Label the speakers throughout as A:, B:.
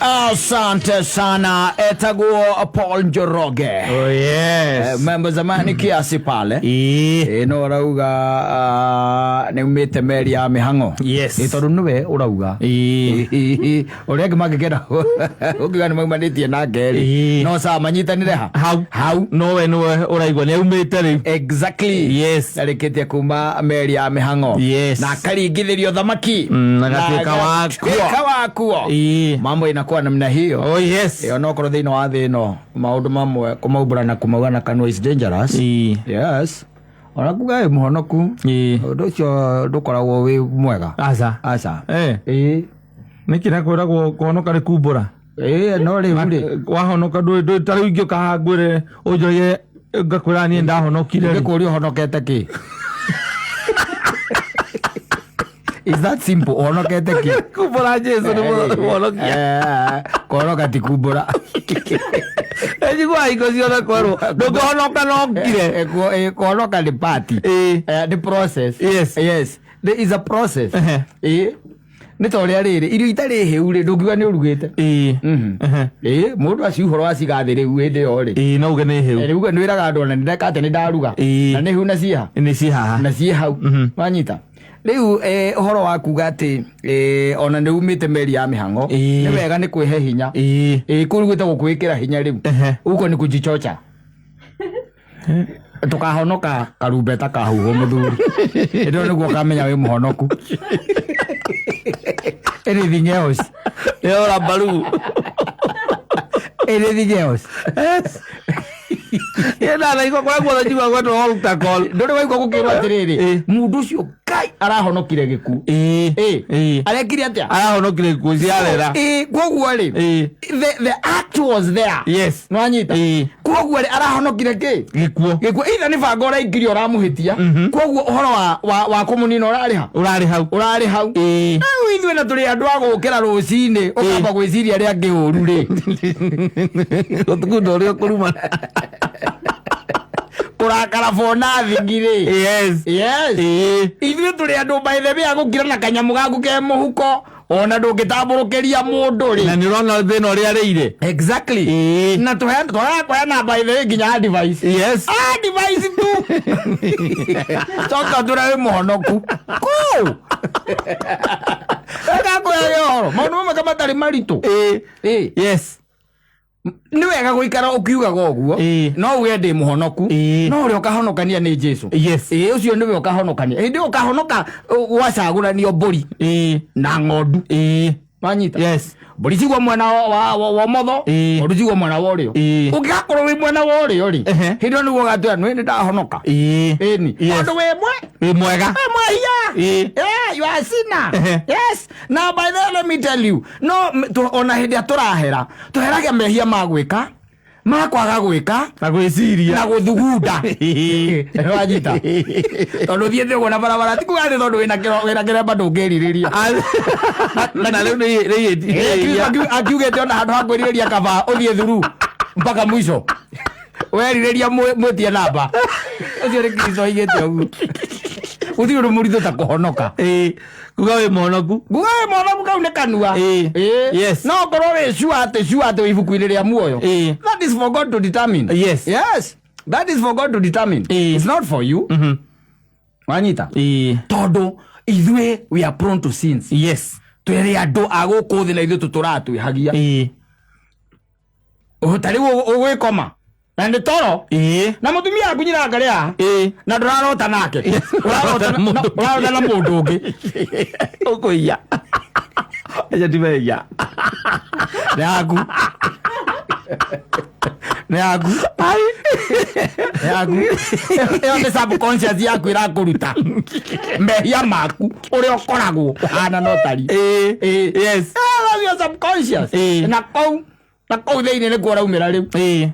A: Asante sana, etagwo Paul Njoroge.
B: Oh, yes.
A: Mambo zamani kiasi pale.
B: Ĩĩ.
A: Ĩ no ũrauga nĩ umĩte meri ya mĩhang'o.
B: Yes.
A: Ĩ tondũ nĩwe ũrauga.
B: Ĩĩ.
A: Ũrĩa angĩ mangĩkenda ũngiuga nĩ maumanĩtie nake rĩ.
B: Ĩĩ.
A: No sawa manyitanĩre ha?
B: Hau.
A: Hau.
B: Nowe nĩwe ũraigua nĩ aumĩte rĩu.
A: Exactly.
B: Yes.
A: Arĩkĩtie kuma meri ya mĩhang'o.
B: Yes.
A: Na akaringithĩrio thamaki.
B: Agatuĩka
A: Na
B: wakuo.
A: agatuĩka wakuo.
B: Ĩĩ.
A: Mambo inakuwa namna hiyo.
B: Oh, yes.
A: Ĩ onokorwo thĩinĩ wa thĩ ĩno maũndũ mamwe kũmaumbũra na kũmauga na kanua is dangerous.
B: Ĩĩ.
A: Yes. Ona kuga wĩ mũhonoku
B: Ĩĩ.
A: ũndũ ũcio ndũkoragwo wĩ mwega.
B: Aca.
A: Aca.
B: Eh.
A: Ĩĩ.
B: Nĩkĩ na kwĩragwo kũhonoka nĩ kumbũra?
A: Ĩĩ no rĩu rĩ.
B: Wahonoka ndũĩ ndũĩ ta rĩu ingĩũka haha ngwĩre ũnjorie ngakwĩra niĩ ndahonokire rĩ.
A: Ngĩkũria ũhonokete kĩ? Is that simple? Ũhonokete kĩ?
B: Kumbũra Jesu nĩ mũhonokia.
A: Kũhonoka ti kumbũra.
B: Njiguaga hingo ciothe kwerwo ndũngĩhonoka no ngire.
A: Kũhonoka nĩ party.
B: Ĩĩ.
A: Nĩ process.
B: Yes.
A: Yes. There is a process.
B: Ehe.
A: Ĩĩ. Nĩ ta ũrĩa rĩrĩ irio itarĩ hĩu rĩ ndũngiuga nĩ ũrugĩte.
B: Ĩĩ. Ehe.
A: Ĩĩ mũndũ aciũhoro waciga thĩ rĩu hĩndĩ ĩyo rĩ.
B: Ĩĩ no uge nĩ hĩu.
A: Rĩu nĩ wĩraga andũ ona nĩ ndeka atĩ nĩ ndaruga.
B: Ĩĩ.
A: Na nĩ hĩu na ciĩ ha?
B: Nĩ ciĩ haha.
A: Na ciĩ hau. Wanyita? Rĩu ũhoro wa kuga atĩ ona nĩ umĩte meri ya mĩhang'o
B: Ĩĩ.
A: nĩ wega nĩ kwĩhe hinya.
B: Ĩĩ.
A: Ĩĩ kũu gwĩtagwo kwĩĩkĩra hinya rĩu.
B: Ehe.
A: Huko ni kujichocha. Tũkahonoka karumbeta kahuhwo mũthuri. Hĩndĩ ĩyo nĩguo ũkamenya wĩ mũhonoku. Anything else?
B: Ĩyo mbaru.
A: Anything else?
B: Ĩĩ ndanaigua kũrĩa guothe njiguaga gwetwo altar call.
A: Ndũrĩ waigua gũkĩrwo atĩrĩrĩ
B: Ĩĩ.
A: mũndũ ũcio Ngai arahonokire gĩkuũ.
B: Ĩĩ.
A: Ĩĩ.
B: Ĩĩ.
A: Arekire atĩa?
B: Arahonokire ikuũ ciarera.
A: Ĩĩ, koguo rĩ
B: Ĩĩ.
A: the act was there.
B: Yes.
A: Nĩwanyita?
B: Ĩĩ.
A: Koguo rĩ arahonokire kĩ?
B: Gĩkuũ.
A: Gĩkuũ either nĩ banga ũraingĩria ũramũhĩtia. Koguo ũhoro wa kũmũnina ũrarĩ ha?
B: Ũrarĩ hau.
A: Ũrarĩ hau.
B: Ĩĩ.
A: Rĩu ithuĩ na tũrĩ andũ a gũkĩra rũcinĩ ũkamba gwĩciria arĩa angĩ ũru rĩ.
B: Ũtukũ ũrĩa ũkũrumana.
A: Kũrakara for nothing rĩ.
B: Yes.
A: Yes.
B: Ĩĩ.
A: Ithuĩ tũrĩ andũ by the way a gũkira na kanyamũ gaku ke mũhuko ona ndũngĩtambũrũkĩria mũndũ rĩ.
B: Na nĩ ũrona thĩna ũrĩa arĩire.
A: Exactly.
B: Ĩĩ.
A: Na tũheana kũheana by the way nginya advice.
B: Yes.
A: Advice tu. Coka tũre wĩ mũhonoku. Kũ. Reka ngwĩre ũhoro. Maũndũ mamwe ka matarĩ maritũ.
B: Ĩĩ.
A: Ĩĩ.
B: Yes.
A: Nĩ wega gũikara ũkiugaga ũguo.
B: Ĩĩ.
A: No uge ndĩ mũhonoku.
B: Ĩĩ.
A: No ũrĩa ũkahonokania nĩ Jesu.
B: Yes.
A: Ĩĩ ũcio nĩwe ũkahonokania. Hĩndĩ ĩyo ũkahonoka gwacagũranio mbũri
B: Ĩĩ.
A: na ng'ondu.
B: Ĩĩ.
A: Wanyita?
B: Yes.
A: Mbũri cigwo mwena wa ũmotho,
B: Ĩĩ.
A: ng'ondu cigwo mwena wa ũrĩo.
B: Ĩĩ.
A: Ũngĩgakorwo wĩ mwena wa ũrĩo rĩ,
B: Ehe.
A: hĩndĩ ĩyo nĩguo ũgatwĩra nĩ ndahonoka.
B: Ĩĩ.
A: Ĩni.
B: Yes.
A: Tondũ wĩ mwe
B: Wĩ mwega.
A: wĩ mwehia.
B: Ĩĩ.
A: Yeah, you are a sinner.
B: Ehe.
A: Yes. Now by the way, let me tell you, no ona hĩndĩ ĩrĩa tũrahera, tũheragia mehia ma gwĩka, ma kwaga gwĩka,
B: Na gwĩciria.
A: na gũthugunda. Wanyita? Tondũ thiĩte ũguo na barabara ti kuga atĩ tondũ wĩna kĩremba ndũngĩrirĩria.
B: Na rĩu nĩ
A: Kristo akiugĩte ona handũ ha kwĩrirĩria kaba ũthiĩ thuru mpaka mwisho. Werirĩria mwĩtie namba. Ũcio nĩ Kristo oigĩte ũguo. Gũtirĩ ũndũ mũritũ ta kũhonoka.
B: Ĩĩ. Kuga wĩ mũhonoku.
A: Nguga wĩ mũhonoku kau nĩ kanua.
B: Ĩĩ.
A: Ĩĩ.
B: Yes.
A: No ũkorwo wĩ sure atĩ sure atĩ wĩ ibuku-inĩ rĩa muoyo.
B: Ĩĩ.
A: That is for God to determine.
B: Yes.
A: Yes. That is for God to determine.
B: Ĩĩ.
A: It's not for you. Wanyita?
B: Ĩĩ.
A: Tondũ ithuĩ we are prone to sins.
B: Yes.
A: Twĩrĩ andũ a gũkũ thĩ na ithuĩ tũtũraga twĩhagia.
B: Ĩĩ.
A: Ta rĩu ũgwĩkoma na nĩ toro
B: Ĩĩ.
A: na mũtumia waku nyina ngarĩa
B: Ĩĩ.
A: na ndũrarota nake. Ũrarota ũrarota na mũndũ ũngĩ.
B: Ũkũiya. Aca ti mehia.
A: Nĩ yaku. Nĩ yaku. Nĩ yaku. Ĩyo nĩ subconscious yaku ĩrakũruta mehia maku ũrĩa ũkoragwo ũhana no tari.
B: Ĩĩ.
A: Ĩĩ.
B: Yes.
A: That's your subconscious.
B: Ĩĩ.
A: Na kũu na kũu thĩinĩ nĩkuo ũraumĩra rĩu.
B: Ĩĩ.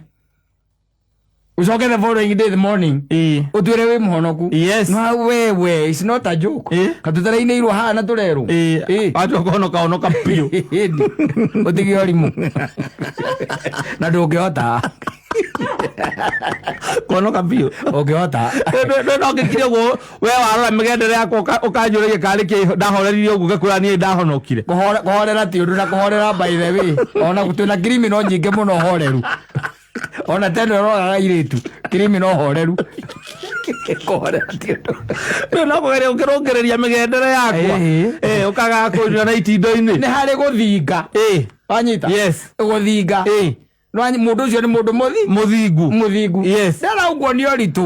A: Ũcoke the following day the morning
B: Ĩĩ.
A: ũtuĩre wĩ mũhonoku.
B: Yes.
A: No wewe it's not a joke.
B: Ĩĩ.
A: Katũtarainĩirwo haha na tũrerwo.
B: Ĩĩ.
A: Ĩĩ.
B: Watua kũhonoka honoka biũ.
A: Ĩni. Ũtige ũrimũ. Na ndũngĩhota.
B: Kũhonoka biũ.
A: Ũngĩhota.
B: No ngĩkire ũguo we warora mĩgendere yakwa ũkanjũragia karĩ kĩ ndahoreririe ũguo ngakwĩra niĩ ndahonokire.
A: Kũhorera ti ũndũ na kũhorera by the way ona twĩna criminal nyingĩ mũno horeru, ona tene ũroraga airĩtu criminal horeru. Kũhorera ti ũndũ.
B: Rĩu no kũgeria ũkĩrũngĩrĩria mĩgendere yakwa.
A: Ĩĩ.
B: Ũkagaga kũnyua na itindo-inĩ.
A: Nĩ harĩ gũthinga. Wanyita?
B: Yes.
A: Gũthinga. Mũndũ ũcio nĩ mũndũ mũthi
B: Mũthingu.
A: Mũthingu.
B: Yes.
A: Ndara ũguo nĩ ũritũ.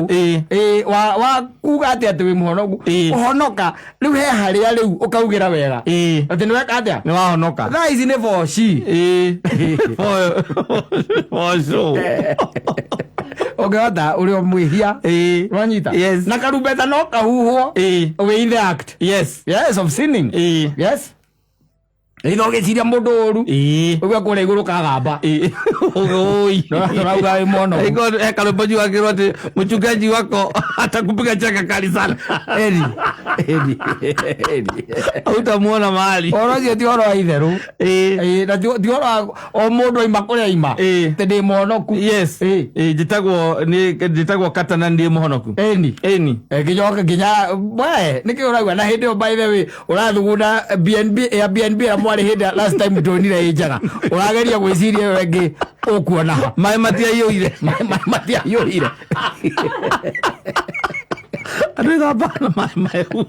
A: Wa kuga atĩ atĩ wĩ mũhonoku. Kũhonoka rĩu he harĩa rĩu ũkaugĩra wega atĩ nĩ weka atĩa.
B: Nĩ wahonoka.
A: Thaa ici nĩ boci.
B: For sure.
A: Ũngĩhota ũrĩ o mwĩhia. Wanyita?
B: Yes.
A: Na karumbeta no kahuhwo wĩ in the act, yes, of sinning. Yes, itho ũgĩciria mũndũ ũru, ũguo kũrĩa igũrũ kagamba.
B: Oi.
A: Tũrauga wĩ mũhonoku.
B: Iko karwimbo juagirwo ati mchungaji wako atakupiga chaka kali sana.
A: Eri eri eri.
B: Utamuona mahali.
A: Ũhoro ũcio ti ũhoro wa itherũ. Ĩĩ, na ti ũhoro wa o mũndũ aima kũrĩa aima atĩ ndĩ mũhonoku.
B: Yes. Njĩtagwo nĩ njĩtagwo Katana, ndĩ mũhonoku.
A: Ĩni.
B: Ĩni.
A: Nginya nginya we nĩkĩ ũrauga? Na hĩndĩ ĩyo, by the way, ũrathugunda BNB, Airbnb ĩrĩa mwarĩ hĩndĩ last time tuonire ĩ njega, ũrageria gwĩciria ĩyo ĩngĩ ũkuona ha?
B: Maĩ matiaiyũire.
A: Matiaiyũire.
B: Andũ ĩthambaga na maĩ mahehu.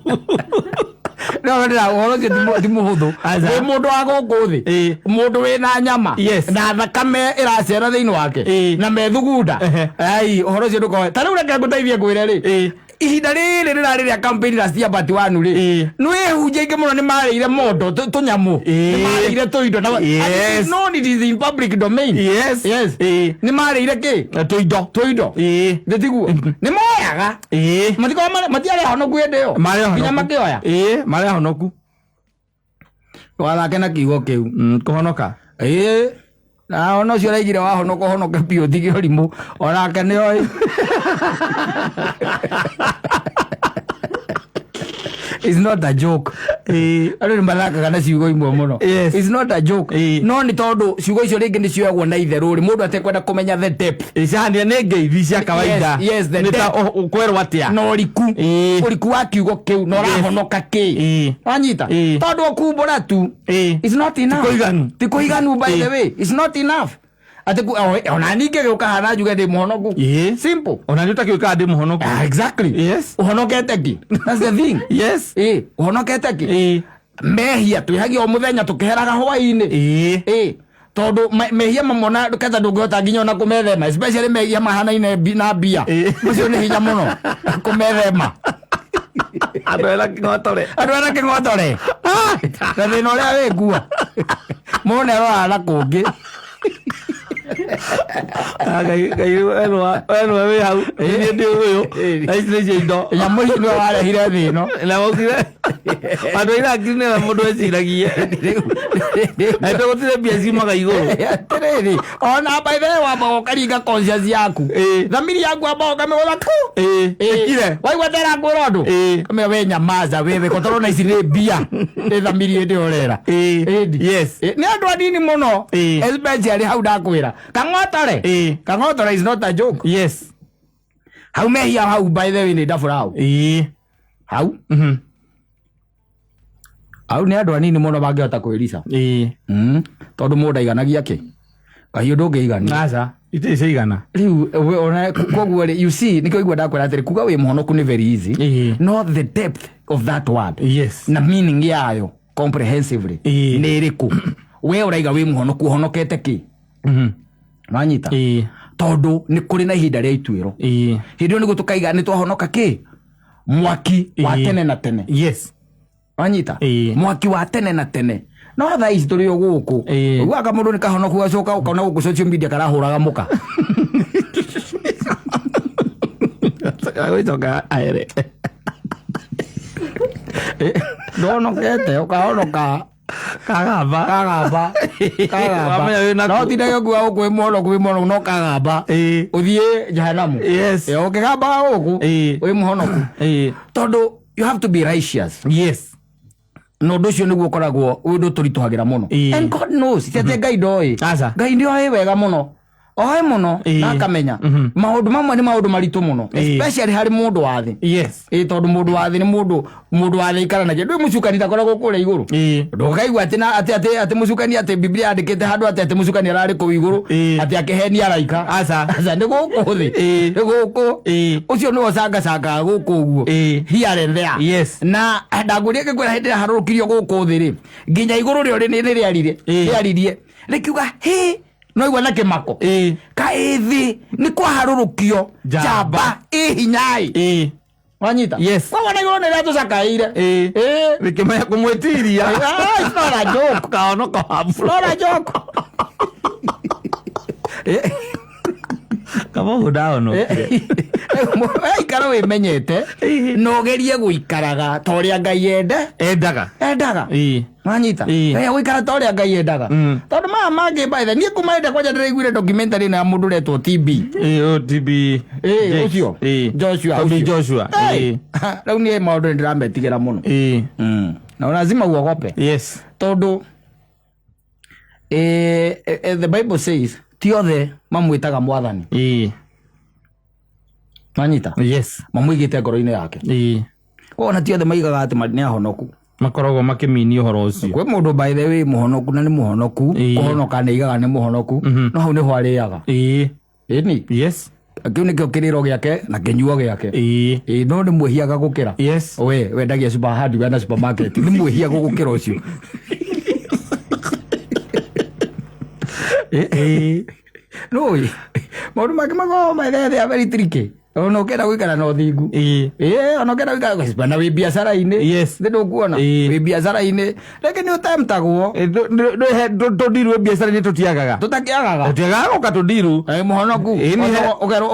A: No ndĩra ũhoro ũcio ti mũhũthũ.
B: Aca.
A: Wĩ mũndũ wa gũkũ thĩ, mũndũ wĩna nyama na thakame ĩracera thĩinĩ wake na methugunda. Ai, ũhoro ũcio ndũkoe. Ta rĩu reke ngũteithie ngwĩre rĩ, ihinda rĩrĩ rĩrarĩ rĩa campaign last year but one rĩ, nĩ hunjia aingĩ mũno nĩ marĩire mondo tũnyamũ, nĩ marĩire tũindo na and it is known, it is in public domain. Yes. Nĩ marĩire kĩ?
B: Tũindo.
A: Tũindo. Nĩ tiguo nĩ moyaga? Matikoragwo matiarĩ ahonoku hĩndĩ ĩyo?
B: Marĩ
A: Nginya
B: ahonoku.
A: makĩoya.
B: Ĩĩ, marĩ ahonoku.
A: Wathake na kiugo kĩu.
B: Kũhonoka.
A: Ĩĩ, na ona ũcio ũraigire wahonoka ũhonoke biũ, tige ũrimũ, onake nĩ oĩ. It's not a joke. Andũ nĩ mathakaga na ciugo imwe mũno. It's not a joke. No nĩ tondũ ciugo icio rĩngĩ nĩ cioyagwo na itherũ rĩ, mũndũ atekwenda kũmenya the depth.
B: Icania nĩ ngeithi cia kawaida.
A: Yes, the
B: Nĩ ta
A: depth.
B: ũkwerwo atĩa?
A: Na ũriku. Ũriku wa kiugo kĩu na ũrahonoka kĩ? Wanyita? Tondũ ũkumbũra tu, it's not enough.
B: Ti kũiganu.
A: Ti kũiganu, by the way, it's not enough atĩ ona ningĩ gĩũka hana njuge ndĩ mũhonoku. Simple.
B: Ona nĩ ũtakĩũkaga ndĩ mũhonoku.
A: Ah, exactly. Ũhonokete kĩ? That's the thing. Ĩ, ũhonokete kĩ? Mehia twĩhagia o mũthenya tũkĩheraga hwaĩ-inĩ. Ĩ, tondũ mehia mamwe na kata ndũngĩhota nginya ona kũmethema, especially mehia mahanaine na mbia. Macio nĩ hinya mũno kũmethema.
B: Andũ ena kĩng'otore.
A: Andũ ena kĩng'otore na thĩna ũrĩa wĩkuo mũndũ nĩaroraga na kũngĩ.
B: Ah, Ngai Ngai, we nĩwe wĩ hau, niĩ ndĩ ũyũ na ici nĩcio indo.
A: Nyamũ ici nĩwe warehire thĩ ĩno.
B: Na waugire andũ aira ngiri nĩwe mũndũ eciragie aitũ gũtirĩ mbia ciumaga igũrũ.
A: Atĩrĩrĩ, ona by the way, wambaga ũkaringa conscience yaku, thamiri yaku, wambaga ũkamĩgũtha ku.
B: Ĩkire.
A: Waigua tera ngwĩra ũndũ, kamĩra we nyamaza wewe, kotorona ici nĩ mbia, nĩ thamiri ĩndĩ ũrera. Ĩndi. Nĩ andũ anini mũno, especially hau ndakwĩra kang'otore. Kang'otore is not a joke. Hau mehia hau, by the way, nĩ ndabũra hau. Hau hau nĩ andũ anini mũno mangĩhota kwĩrica. Tondũ mũndũ aiganagia kĩ kahiũ ndũngĩigania.
B: Aca, itirĩ ciaigana.
A: Rĩu ona koguo rĩ, you see, nĩkĩo igua ndakwĩra atĩrĩ, kuga wĩ mũhonoku nĩ very easy, not the depth of that word na meaning yayo comprehensively. Nĩ ĩrĩkũ we ũraiga wĩ mũhonoku? Ũhonokete kĩ? Wanyita? Tondũ nĩ kũrĩ na ihinda rĩa ituĩro. Hĩndĩ ĩyo nĩguo tũkaiga nĩ twahonoka kĩ mwaki wa tene na tene. Wanyita? Mwaki wa tene na tene. No thaa ici tũrĩ o gũkũ, ũiguaga mũndũ nĩ kahonoku, gacoka ũkona gũkũ social media karahũraga mũka.
B: Agũcoka aere.
A: Ndũhonokete, ũkahonoka.
B: Kagamba.
A: Kagamba, kagamba.
B: Wamenya wĩna
A: No tindage kuga gũkũ wĩ mũhonoku, wĩ mũhonoku, no kagamba ũthiĩ jehanamu. Ũkĩgambaga gũkũ wĩ mũhonoku, tondũ you have to be righteous. Na ũndũ ũcio nĩguo ũkoragwo ũndũ tũritũhagĩra mũno. And God knows. Ti atĩ Ngai ndoĩ.
B: Aca.
A: Ngai nĩoĩ wega mũno. Oe muno. Na akamenya maundu mamwe ni maundu maritu muno, especially hari mundu wa thi. Ĩ, tondu mundu wa thi ni mundu wa thi ikaranagia ndui mucukani ndakoragwo kuria iguru. Ndukaigua ati na ati mucukani, ati Biblia yandikite handu ati mucukani arari kuu iguru, ati akihenia araika.
B: Aca.
A: Aca, ni guku thi. Ni guku. Ucio niwe ucangacangaga guku uguo, here and there. Na ndangũria ngĩkwĩra, hĩndĩ ĩrĩa harũrũkirio gũkũ thĩ rĩ, nginya igũrũ rĩo nĩ rĩarire, rĩaririe rĩkiuga hĩ, no igua na kĩmako, kaĩ thĩ nĩ kwaharũrũkio
B: Njamba.
A: Njamba ĩ hinya-ĩ. Wanyita?
B: Yes.
A: Koguo na igũrũ nĩ rĩatũcakaĩire.
B: Rĩkĩmenya kũmwĩtiria.
A: Ah, it's not a joke.
B: Kahonoka wa
A: It's not a joke.
B: Kaba ũguo ndahonokire.
A: Ikara wĩmenyete na ũgerie gũikaraga ta ũrĩa Ngai ende
B: Endaga.
A: endaga. Wanyita? Gũikara ta ũrĩa Ngai endaga, tondũ maya mangĩ, by the niĩ kuma hĩndĩ kwanja ndĩraiguire documentary ĩno ya mũndũ ũretwo TB.
B: Ĩĩ, OTB.
A: Ĩĩ, ũcio Joshua.
B: TB
A: Ũcio.
B: Joshua.
A: Hey! Rĩu niĩ maũndũ nĩ ndĩrametigĩra mũno. Na lazima uogope, tondũ the Bible says ti othe mamwĩtaga Mwathani. Wanyita? Mamũigĩte ngoro-inĩ yake. Koguo na ti othe maigaga atĩ nĩ ahonoku.
B: Makoragwo makĩmini ũhoro ũcio.
A: Kwĩ mũndũ, by the way, mũhonoku na nĩ mũhonoku. Kũhonoka nĩ aigaga nĩ mũhonoku, no hau nĩho arĩaga. Ĩni. Kĩu nĩkĩo kĩrĩro gĩake na kĩnyuo gĩake. Ĩĩ, no nĩ mwĩhiaga gũkĩra we wendagia super hardware na supermarket, nĩ mwĩhia gũgũkĩra ũcio. Nũĩ maũndũ mangĩ makoragwo methe, they are very tricky, ona ũkĩenda gũikara na ũthingu. Ĩĩ, ona ũkĩenda gũikara na wĩ biacara-inĩ, thĩ ndũkuona wĩ biacara-inĩ rĩngĩ nĩ ũtemtagwo.
B: Tũndiru biacara-inĩ tũtiagaga.
A: Tũtakĩagaga.
B: Tũtiagaga gũka tũndiru.
A: Mũhonoku.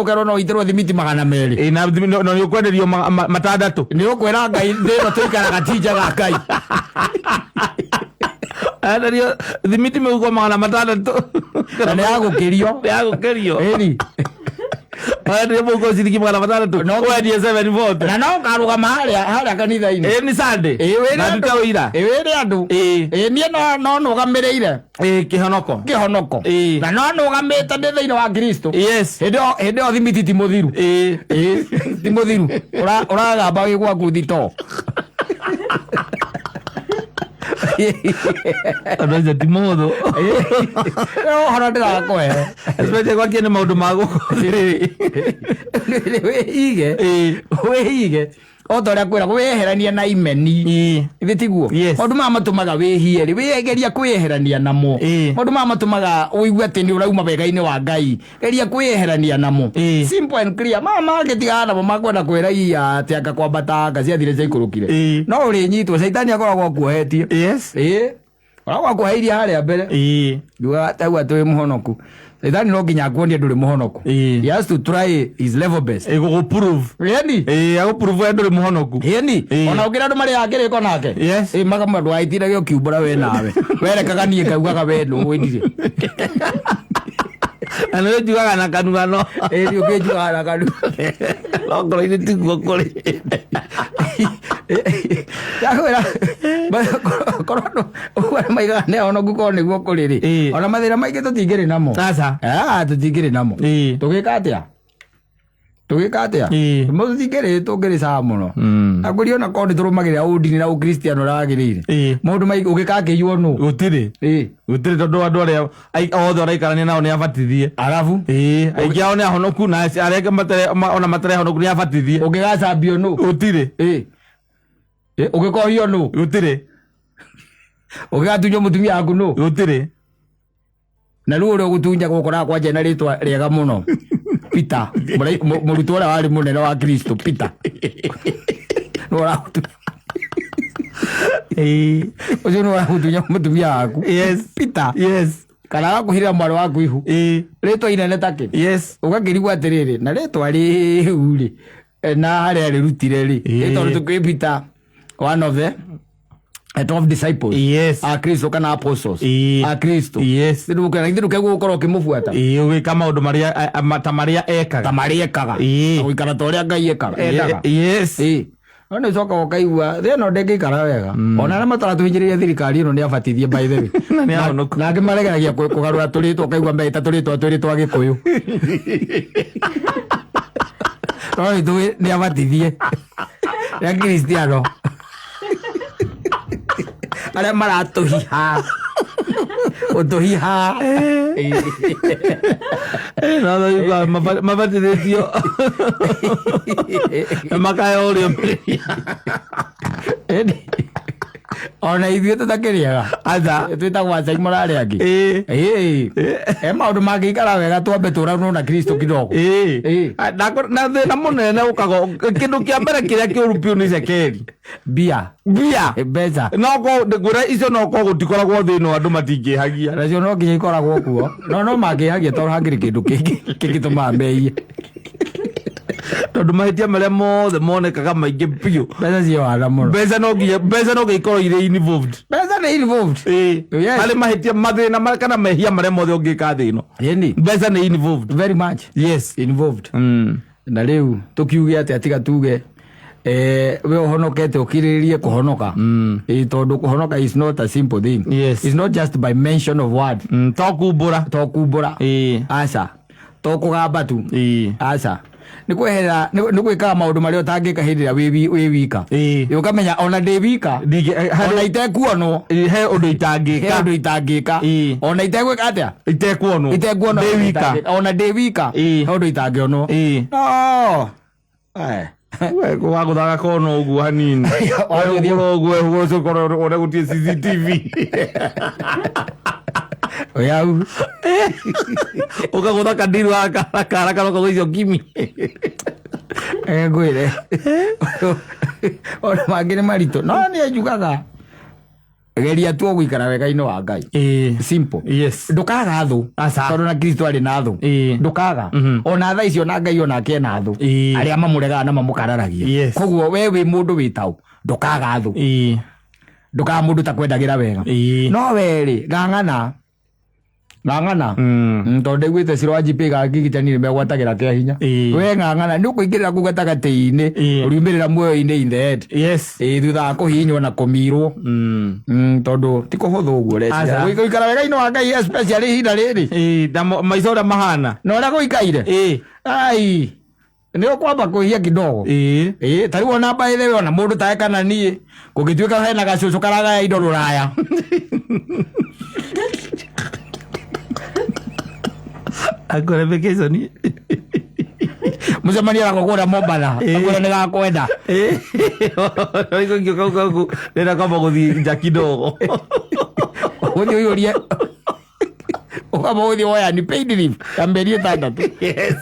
A: Ũkerwo no ũitĩrwo thimiti 200.
B: Ĩĩ, na nĩ ũkwenderio 600.
A: Nĩ ũkwĩra Ngai thĩ ĩno tũikaraga ti njega, Ngai.
B: Enderio thimiti mĩhuko 600.
A: Na nĩ yagũkĩrio.
B: Nĩ yagũkĩrio.
A: Ĩni.
B: Enderio mũhuko ciringi 600, wendie 740.
A: Na no ũkarũgama harĩa kanitha-inĩ.
B: Ĩĩ, nĩ Sunday.
A: Ĩĩ, wĩre
B: Na
A: andũ.
B: ndute ũira.
A: Ĩĩ, wĩre andũ. Ĩĩ, niĩ no nũgamĩrĩire
B: Kĩhonoko.
A: Kĩhonoko. Na no nũgamĩte ndĩ thĩinĩ wa Kristo. Hĩndĩ ĩyo thimiti ti mũthiru. Ĩĩ, ti mũthiru. Ũragamba wĩ gwaku thitoo.
B: Ũndũ ũcio ti mũhũthũ.
A: Nĩ ũhoro ndĩrakũhe.
B: Especially gwakia nĩ maũndũ ma gũkũ.
A: Wĩhige. Wĩhige o ta ũrĩa kwĩra wĩyeherania na imeni. Ithe tiguo?
B: Yes.
A: Maũndũ maya matũmaga wĩhie rĩ, wĩgeria kwĩyeherania namo. Maũndũ maya matũmaga ũigue atĩ nĩ ũrauma wega-inĩ wa Ngai, geria kwĩyeherania namo. Simple and clear. Maya mangĩ tigana namo, makwenda kwĩra iya atĩ anga kwambata anga ciathire ciaikũrũkire. No ũrĩnyitwo, caitani akoragwo akuohetie. Ĩĩ, koragwo akuoheirie harĩa mbere. Njugaga tau atĩ wĩ mũhonoku, caitani no nginya akuonie ndũrĩ mũhonoku. He has to try his level best.
B: Gũgũprove.
A: Ĩni.
B: Agũprove we ndũrĩ mũhonoku.
A: Ĩni. Ona ũngĩra andũ marĩaga kĩrĩko nake. Ĩ, makamwĩra ndũgagĩtindage ũkiumbũra we nawe werekaga niĩ ngaugaga we nũĩ ndirĩ.
B: Na nĩ njugaga na kanua no
A: Ĩni, ũkĩnjugaga na kanua.
B: No ngoro-inĩ tiguo kũrĩ.
A: Ndakwĩra, korwo andũ ũguo andũ maigaga nĩ ahonoku, korwo nĩguo kũrĩ rĩ, ona mathĩna maingĩ tũtingĩrĩ namo.
B: Aca.
A: Ah, tũtingĩrĩ namo. Tũgĩka atĩa? Tũgĩka atĩa? Tũtingĩrĩ, tũngĩrĩ sawa mũno. Akũria ona korwo nĩ tũrũmagĩrĩra ũndini na ũkristiano ũrĩa wagĩrĩire, maũndũ maingĩ ũgĩkakĩiywo nũ?
B: Gũtirĩ. Gũtirĩ, tondũ andũ arĩa othe ũraikarania nao nĩ abatithie.
A: Arabu
B: Aingĩ ao nĩ ahonoku, na arĩa angĩ ona matarĩ ahonoku nĩ abatithie.
A: Ũngĩgacambio nũ?
B: Gũtirĩ.
A: Ĩ, ũngĩkohio nũ?
B: Gũtirĩ.
A: Ũngĩgatunywo mũtumia waku nũ?
B: Gũtirĩ.
A: Na rĩu ũrĩa ũgũtunyagwo ũkoraga kwanja na rĩtwa rĩega mũno, Peter, mũrutwo ũrĩa warĩ mũnene wa Kristo, Peter nĩwe ũragũtunya. Ũcio nĩwe ũragũtunya mũtumia waku. Peter. Kana agakũhirĩra mwarĩ waku ihu. Rĩtwa inene takĩ. Ũgakĩrigwo atĩrĩrĩ, na rĩtwa rĩu rĩ, na harĩa rĩrutire rĩ? Tondũ tũkĩ Peter, one of the 12 disciples a Kristo kana apostles a Kristo. Ithe ndũkeguo gũkorwo ũkĩmũbuata.
B: Ũgĩka maũndũ marĩa ta marĩa
A: ta
B: ekaga.
A: Marĩa ekaga. Na gũikara ta ũrĩa Ngai ekaga, endaga. No nä cokaga å kaigua thä ĩno ndängä wega ona arä a mataratå thirikari ĩno nä abatithie by the way.
B: Na nĩ ahonoku.
A: Na angä maregeragia kå garå ra tå rä two ũkaigua meita tå rä twa twä rä twa gä kå yå no nä tå nä abatithie nä akristiano arä a maratå hiha å tå hiha
B: No no mabatithĩtio na makaheo ũrĩũmĩrĩria.
A: Ona ithuä tå takä rä aga
B: Aca.
A: twä tagwo acai må rarä angä
B: Ĩĩ.
A: Ĩĩ. E maå ndå mangä ikara wega twambe tå ranwo na kristo kidogo.
B: Ĩĩ.
A: Ĩĩ.
B: Na thĩna mũnene ũkaga kĩndũ kĩa mbere kĩrĩa kĩũru biũ nĩ cekeri.
A: Mbia.
B: Mbia.
A: Mbeca.
B: No ngwĩra icio no korwo gũtikoragwo thĩna andũ matingĩhagia.
A: Nacio no nginya ikoragwo kuo no mangĩhagia tondũ hangĩrĩ kĩndũ kĩngĩ kĩngĩtũmaga meiye.
B: Tondũ mahĩtia marĩa mothe monekaga maingĩ biũ
A: Mbeca ciohana mũno.
B: Mbeca no nginya ikorwo irĩ involved.
A: Mbeca nĩ involved.
B: Ĩĩ.
A: Yes.
B: Harĩ mahĩtia mathĩna kana mehia marĩa mothe ũngĩka thĩ ĩno,
A: Ĩni.
B: mbeca nĩ involved.
A: Very much
B: Yes.
A: involved.
B: Mm.
A: Na rĩu tũkiuge atĩa tiga tuge we ũhonokete ũkirĩrĩrie kũhonoka. Ĩ, tondũ kũhonoka is not a simple thing.
B: Yes.
A: It's not just by mention of word.
B: To kumbũra.
A: To kumbũra.
B: Ĩĩ.
A: Aca, to kũgamba tu.
B: Ĩĩ.
A: Aca, nĩ kweherera nĩ gwĩkaga maũndũ marĩa ũtangĩka hĩndĩ ĩrĩa wĩ wika.
B: Ĩĩ.
A: Ũkamenya ona ndĩ wika, ona itekuonwo,
B: He ũndũ
A: he
B: itangĩka.
A: ũndũ itangĩka.
B: Ĩĩ.
A: Ona itegwĩka atĩa,
B: Itekuonwo.
A: itekuonwo.
B: Ndĩ wika.
A: Ona ndĩ wika,
B: Ĩĩ.
A: he ũndũ itangĩonwo.
B: Ĩĩ.
A: No. Eh.
B: Wagũthaga kona ũguo hanini.
A: Wagũthiĩ-
B: Wegũkorwo ũguo ũkorwo one gũtirĩ CCTV.
A: Oya hau.
B: Ũkagũtha kandiru kara karoka gũicio kimi.
A: Ngwĩre ona mangĩ nĩ maritũ no nĩ njugaga geria tu gũikara wega-inĩ wa Ngai.
B: Ĩĩ.
A: Simple.
B: Yes.
A: Ndũkaga thũ.
B: Aca.
A: Tondũ na Kristo arĩ na thũ.
B: Ĩĩ.
A: Ndũkaga. Ona thaa icio na Ngai onake ena thũ.
B: Ĩĩ.
A: Arĩa mamũregaga na mamũkararagia.
B: Yes.
A: Koguo we wĩ mũndũ wĩ taũ ndũkaga thũ.
B: Ĩĩ.
A: Ndũkaga mũndũ takwendagĩra wega.
B: Ĩĩ.
A: No we rĩ, ng'ang'ana ng'ang'ana. Tondũ ndaiguĩte Ciro wa GP gakigitani nĩ megwatagĩra kĩa hinya.
B: Ĩĩ.
A: We ng'ang'ana nĩ ũkũingĩrĩra kũu gatagatĩ-inĩ.
B: Ĩĩ.
A: Ũriumĩrĩra muoyo-inĩ in the end.
B: Yes.
A: Ĩĩ, thutha wa kũhihinywo na kũmirwo. Tondũ ti kũhũthũ ũguo
B: Aca.
A: reciria gũikara wega-inĩ wa Ngai, especially ihinda rĩrĩ
B: Ĩĩ, na maica ũrĩa mahana.
A: Na ũrĩa gũikaire.
B: Ĩĩ.
A: Ai, nĩ ũkwamba kwĩhia kidogo.
B: Ĩĩ.
A: Ĩĩ, ta rĩu ona by the way, ona mũndũ tae kana niĩ kũngĩtuĩka hena gacũcũ karagaya indo rũraya.
B: Akore vacation.
A: Mũcemania nako kũrĩa Mombatha.
B: Ĩĩ.
A: Akwĩra nĩ gakwenda.
B: Ĩĩ. Ngĩũka gũkũ ndĩrenda kwamba gũthiĩ nja kidogo.
A: Ũthiĩ ũiyũrie, ũkamba ũthiĩ woya ni paid leave ya mĩeri 6.
B: Yes.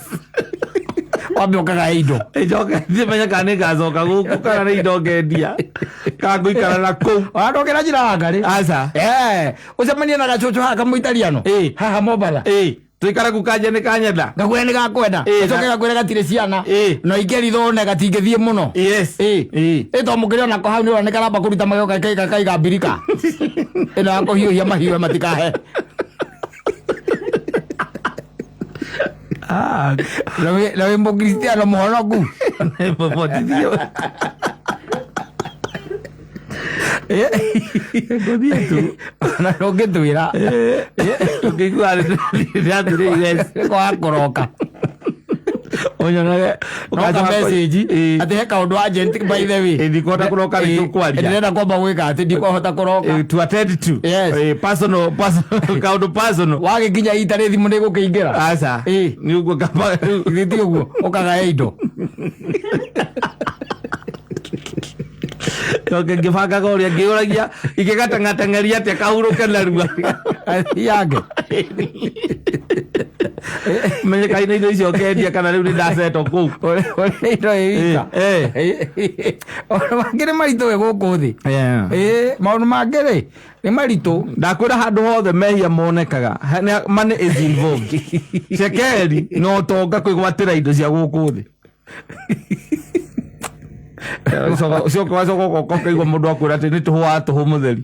A: Wambe ũkagaya indo.
B: Njoke thiĩ menye kana nĩ ngacoka gũkũ kana nĩ indo ngendia kana ngũikara na kũu.
A: Ona ndũngĩra njĩra wangarĩ.
B: Aca.
A: Eh, ũcemanie na gacũcũ haha kamũitariano.
B: Ĩĩ.
A: Haha Mombatha.
B: Ĩĩ, tũikare kũ kanja nĩ kanyenda.
A: Gakwĩra nĩ gakwenda.
B: Ĩĩ,
A: Gacoke gakwĩre gatirĩ ciana.
B: Ĩĩ.
A: Na ingĩrithwo one gatingĩthiĩ mũno.
B: Yes.
A: Ĩĩ.
B: Ĩĩ.
A: Ĩ, to mũkĩrĩ onako hau nĩ ũrona nĩ karamba kũruta magego kakaiga mbirika ĩno ya kũhiũhia mahiũ matikahe.
B: Ah,
A: Na wĩ mũkristiano mũhonoku.
B: Mũbotithio. Ngũthiĩ tu.
A: Na ndũngĩtwĩra.
B: Ũngĩigua ndĩrathire yes.
A: Kwaga kũroka.
B: Ũnyonage
A: Noka message
B: Ĩĩ.
A: atĩ he kaũndũ urgent, by the way.
B: Ĩĩ, ndikũhota kũroka rĩ, tũkwaria.
A: Ndĩrenda kwamba gwĩka atĩ ndikũhota kũroka.
B: To attend to.
A: Yes.
B: Personal personal kaũndũ personal.
A: Wagĩkinya ita rĩ thimũ nĩ gũkĩingĩra.
B: Aca.
A: Ĩĩ.
B: Nĩ ũguo kamba.
A: Githĩ ti ũguo ũkagaya indo.
B: Njoke ngĩbangaga ũrĩa ngĩũragia ingĩgateng'ateng'eria atĩa kahurũke narua.
A: Yake.
B: Menye kaina indo icio ngendia kana rĩu nĩ ndacetwo kũu.
A: Ũrĩa indo ĩ wika.
B: Ĩĩ.
A: Maũndũ mangĩ nĩ maritũ wĩ gũkũ thĩ. Ĩĩ, maũndũ mangĩ rĩ nĩ maritũ.
B: Ndakwĩra handũ hothe mehia monekaga money is involved, cekeri na ũtonga kwĩgwatĩra indo cia gũkũ thĩ. Ũcoka wacoka ũgoka ũkaigua mũndũ akwĩra atĩ nĩ tũhũ wa tũhũ mũtheri.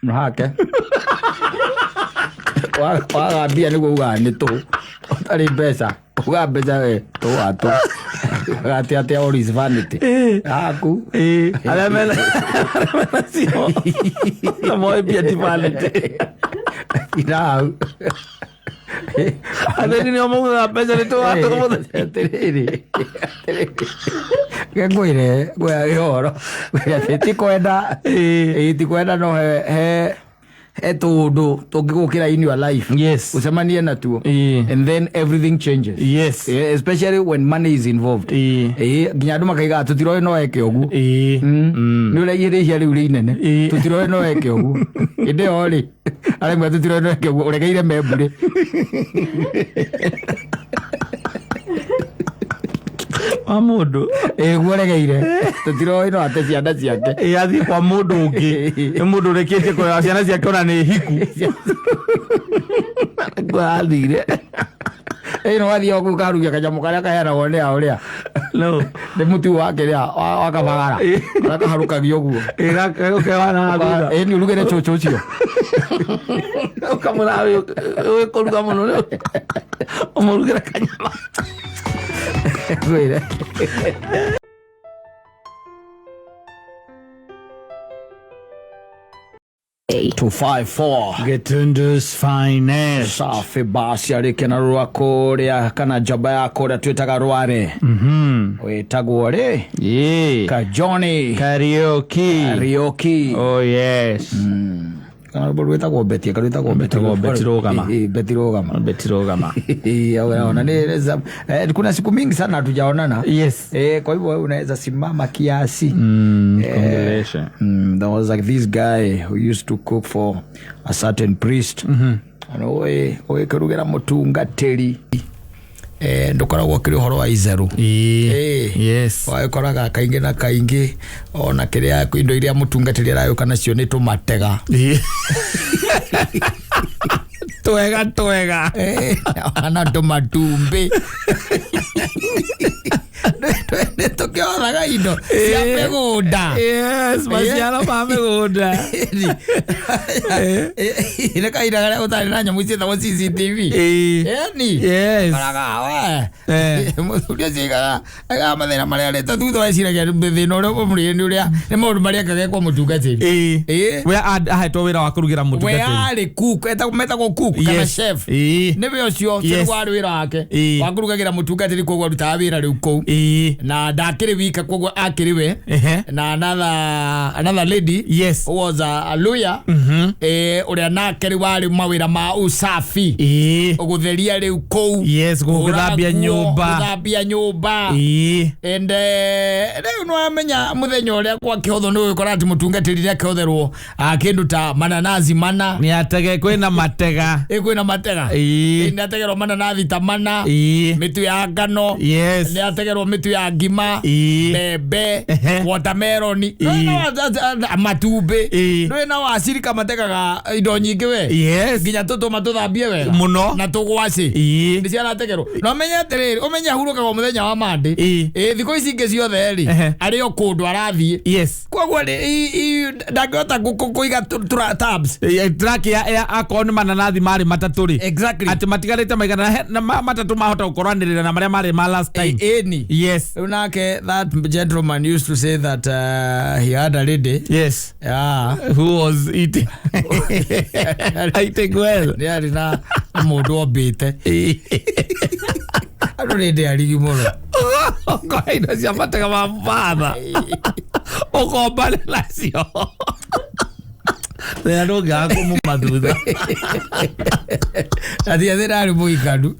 A: No hake waga mbia nĩguo ugaga nĩ tũhũ, ũtarĩ mbeca ugaga mbeca we tũhũ wa tũhũ. Atĩ atĩ all is vanity. Aku.
B: Ĩĩ, arĩa mena cio na moĩ mbia ti vanity.
A: Irau.
B: Athĩni nĩo maugaga mbeca nĩ tũgatũmũthenya.
A: Atĩrĩrĩ. Atĩrĩrĩ. Ngwĩre ngwĩra ũhoro. Ngwĩre atĩ ti kwenda. Ĩĩ ti kwenda no he he tũũndũ tũngĩgũkĩra in your life.
B: Yes.
A: Ũcemanie natuo.
B: Ĩĩ.
A: And then everything changes.
B: Yes.
A: Yeah, especially when money is involved.
B: Ĩĩ.
A: Ĩĩ nginya andũ makaiga tũtiroĩ no eke ũguo.
B: Ĩĩ.
A: Nĩ ũrĩa ihĩrĩhia rĩu rĩ inene.
B: Ĩĩ.
A: Tũtiroĩ no eke ũguo. Hĩndĩ ĩyo rĩ aremwe tũtiroĩ no eke ũguo ũregeire membure.
B: Wa mũndũ.
A: Ĩĩ guo ũregeire. Tũtiroĩ no ate ciana ciake.
B: Ĩĩ athiĩ kwa mũndũ ũngĩ nĩ mũndũ ũrĩkĩtie kũrera ciana ciake ona nĩ hiku. Nĩkuo athire.
A: Ĩĩ no wathiĩ kũu karugia kanyamũ karĩa kaheanagwo nĩ a ũrĩa.
B: No.
A: Nĩ mũtu wa kĩrĩa wa kabagara. Karĩa kaharũkagio ũguo.
B: Ĩĩ gakehana thutha.
A: Ĩĩ nĩ ũrugĩre cũcũ ũcio.
B: Ũkamwĩra wĩ kũruga mũno rĩu. Ũmũrugĩre kanyama.
A: Ngwĩre. Two five four.
B: Gĩtundus finest.
A: Safi basi arĩke na rũa kũrĩa kana njamba ya kũrĩa twĩtaga rware wĩtagwo rĩ
B: Ĩĩ.
A: Kajoni
B: Karaoke.
A: Karaoke.
B: Oh yes.
A: Kana rwĩmbo rwĩtagwo Beti kana rwĩtagwo Beti
B: Rwĩtagwo Beti Rũgama.
A: Ĩĩ, Beti Rũgama.
B: Beti Rũgama.
A: Ĩĩ, ona kuna siku mingi sana hatujaonana.
B: Yes.
A: Kwa hivyo wewe unaweza simama kiasi.
B: Congratulations.
A: There was like this guy who used to cook for a certain priest. Mm-hmm. Oe kũrugĩra mũtungatĩri ndũkoragwo ũkĩrĩ ũhoro wa itheru.
B: Ĩĩ.
A: Ĩĩ.
B: Yes.
A: Wagĩkoraga kaingĩ na kaingĩ ona kĩrĩa indo iria mũtungatĩri aragĩũka nacio nĩ tũmatega.
B: Ĩĩ. Twega twega.
A: Na tũmatumbĩ. Nĩ tũkĩoraga indo cia mĩgũnda.
B: Yes, maciaro ma mĩgũnda.
A: Nĩ kahinda karĩa gũtarĩ na nyamũ ciĩtagwo CCTV.
B: Ĩĩ.
A: Ĩni.
B: Yes.
A: Koraga we.
B: Eh.
A: Mũthuri ũcio aigaga aigaga mathĩna marĩa areta thutha weciragia thĩna ũrĩa ũmũrĩire nĩ ũrĩa nĩ maũndũ marĩa ekage kwa mũtungatĩri.
B: Ĩĩ.
A: Ĩĩ.
B: We ahetwo wĩra wa kũrugĩra
A: We
B: mũtungatĩri.
A: arĩ cook, metagwo cook kana
B: Yes.
A: chef.
B: Ĩĩ.
A: Nĩwe ũcio ũcio
B: Yes.
A: nĩguo warĩ wĩra wake.
B: Ĩĩ.
A: Wa kũrugagĩra mũtungatĩri koguo arutaga wĩra rĩu kũu.
B: Ĩĩ.
A: Na ndakĩrĩ wika koguo akĩrĩ we.
B: Ehe.
A: Na another lady
B: Yes.
A: who was a lawyer. Ũrĩa nake rĩu warĩ mawĩra ma usafi.
B: Ĩĩ.
A: Gũtheria rĩu kũu.
B: Yes, gũthambia
A: Kũhũra nguo,
B: nyũmba.
A: gũthambia nyũmba.
B: Ĩĩ.
A: And rĩu nĩwamenya mũthenya ũrĩa gwakĩhothwo nĩ ũgĩkora atĩ mũtungatĩri nĩakĩhotherwo kĩndũ ta mananathi mana.
B: Nĩ atege kwĩna matega.
A: Ĩ kwĩna matega.
B: Ĩĩ.
A: Nĩategerwo mananathi ta mana.
B: Ĩĩ.
A: Mĩtu ya ngano.
B: Yes.
A: Nĩategerwo mĩtu ya ngima.
B: Ĩĩ.
A: Mbembe.
B: Ehe.
A: Watermelon.
B: Ĩĩ.
A: Matumbĩ.
B: Ĩĩ.
A: Ndũĩ na wacirika mategaga indo nyingĩ we.
B: Yes.
A: Nginya tũtũma tũthambie wega.
B: Mũno.
A: Na tũgwacĩ.
B: Ĩĩ.
A: Nĩ ciarategerwo. Na ũmenye atĩrĩrĩ, ũmenye ahurũkaga o mũthenya wa Monday.
B: Ĩĩ.
A: Ĩĩ thikũ ici ingĩ ciothe rĩ,
B: Ehe.
A: arĩ o kũndũ arathiĩ.
B: Yes.
A: Koguo ndangĩhota kũiga tabs.
B: Track ya akorwo nĩ mananathi marĩ matatũ rĩ.
A: Exactly.
B: Atĩ matigarĩte maigana na matatũ mahota gũkorwanĩrĩra na marĩa marĩ ma last time.
A: Ĩni.
B: Yes.
A: Rĩu nake that gentleman used to say that he had a lady.
B: Yes.
A: Yeah.
B: Who was eating? Eating well.
A: Nĩ arĩ na mũndũ ombĩte. Andũ nĩ ndĩ arigi mũno.
B: Ũkoya indo cia matega ma batha. Ũkombane nacio. Thĩna ndũngĩaga kũmuma thutha.
A: Na ti atĩ ndarĩ mũikanu.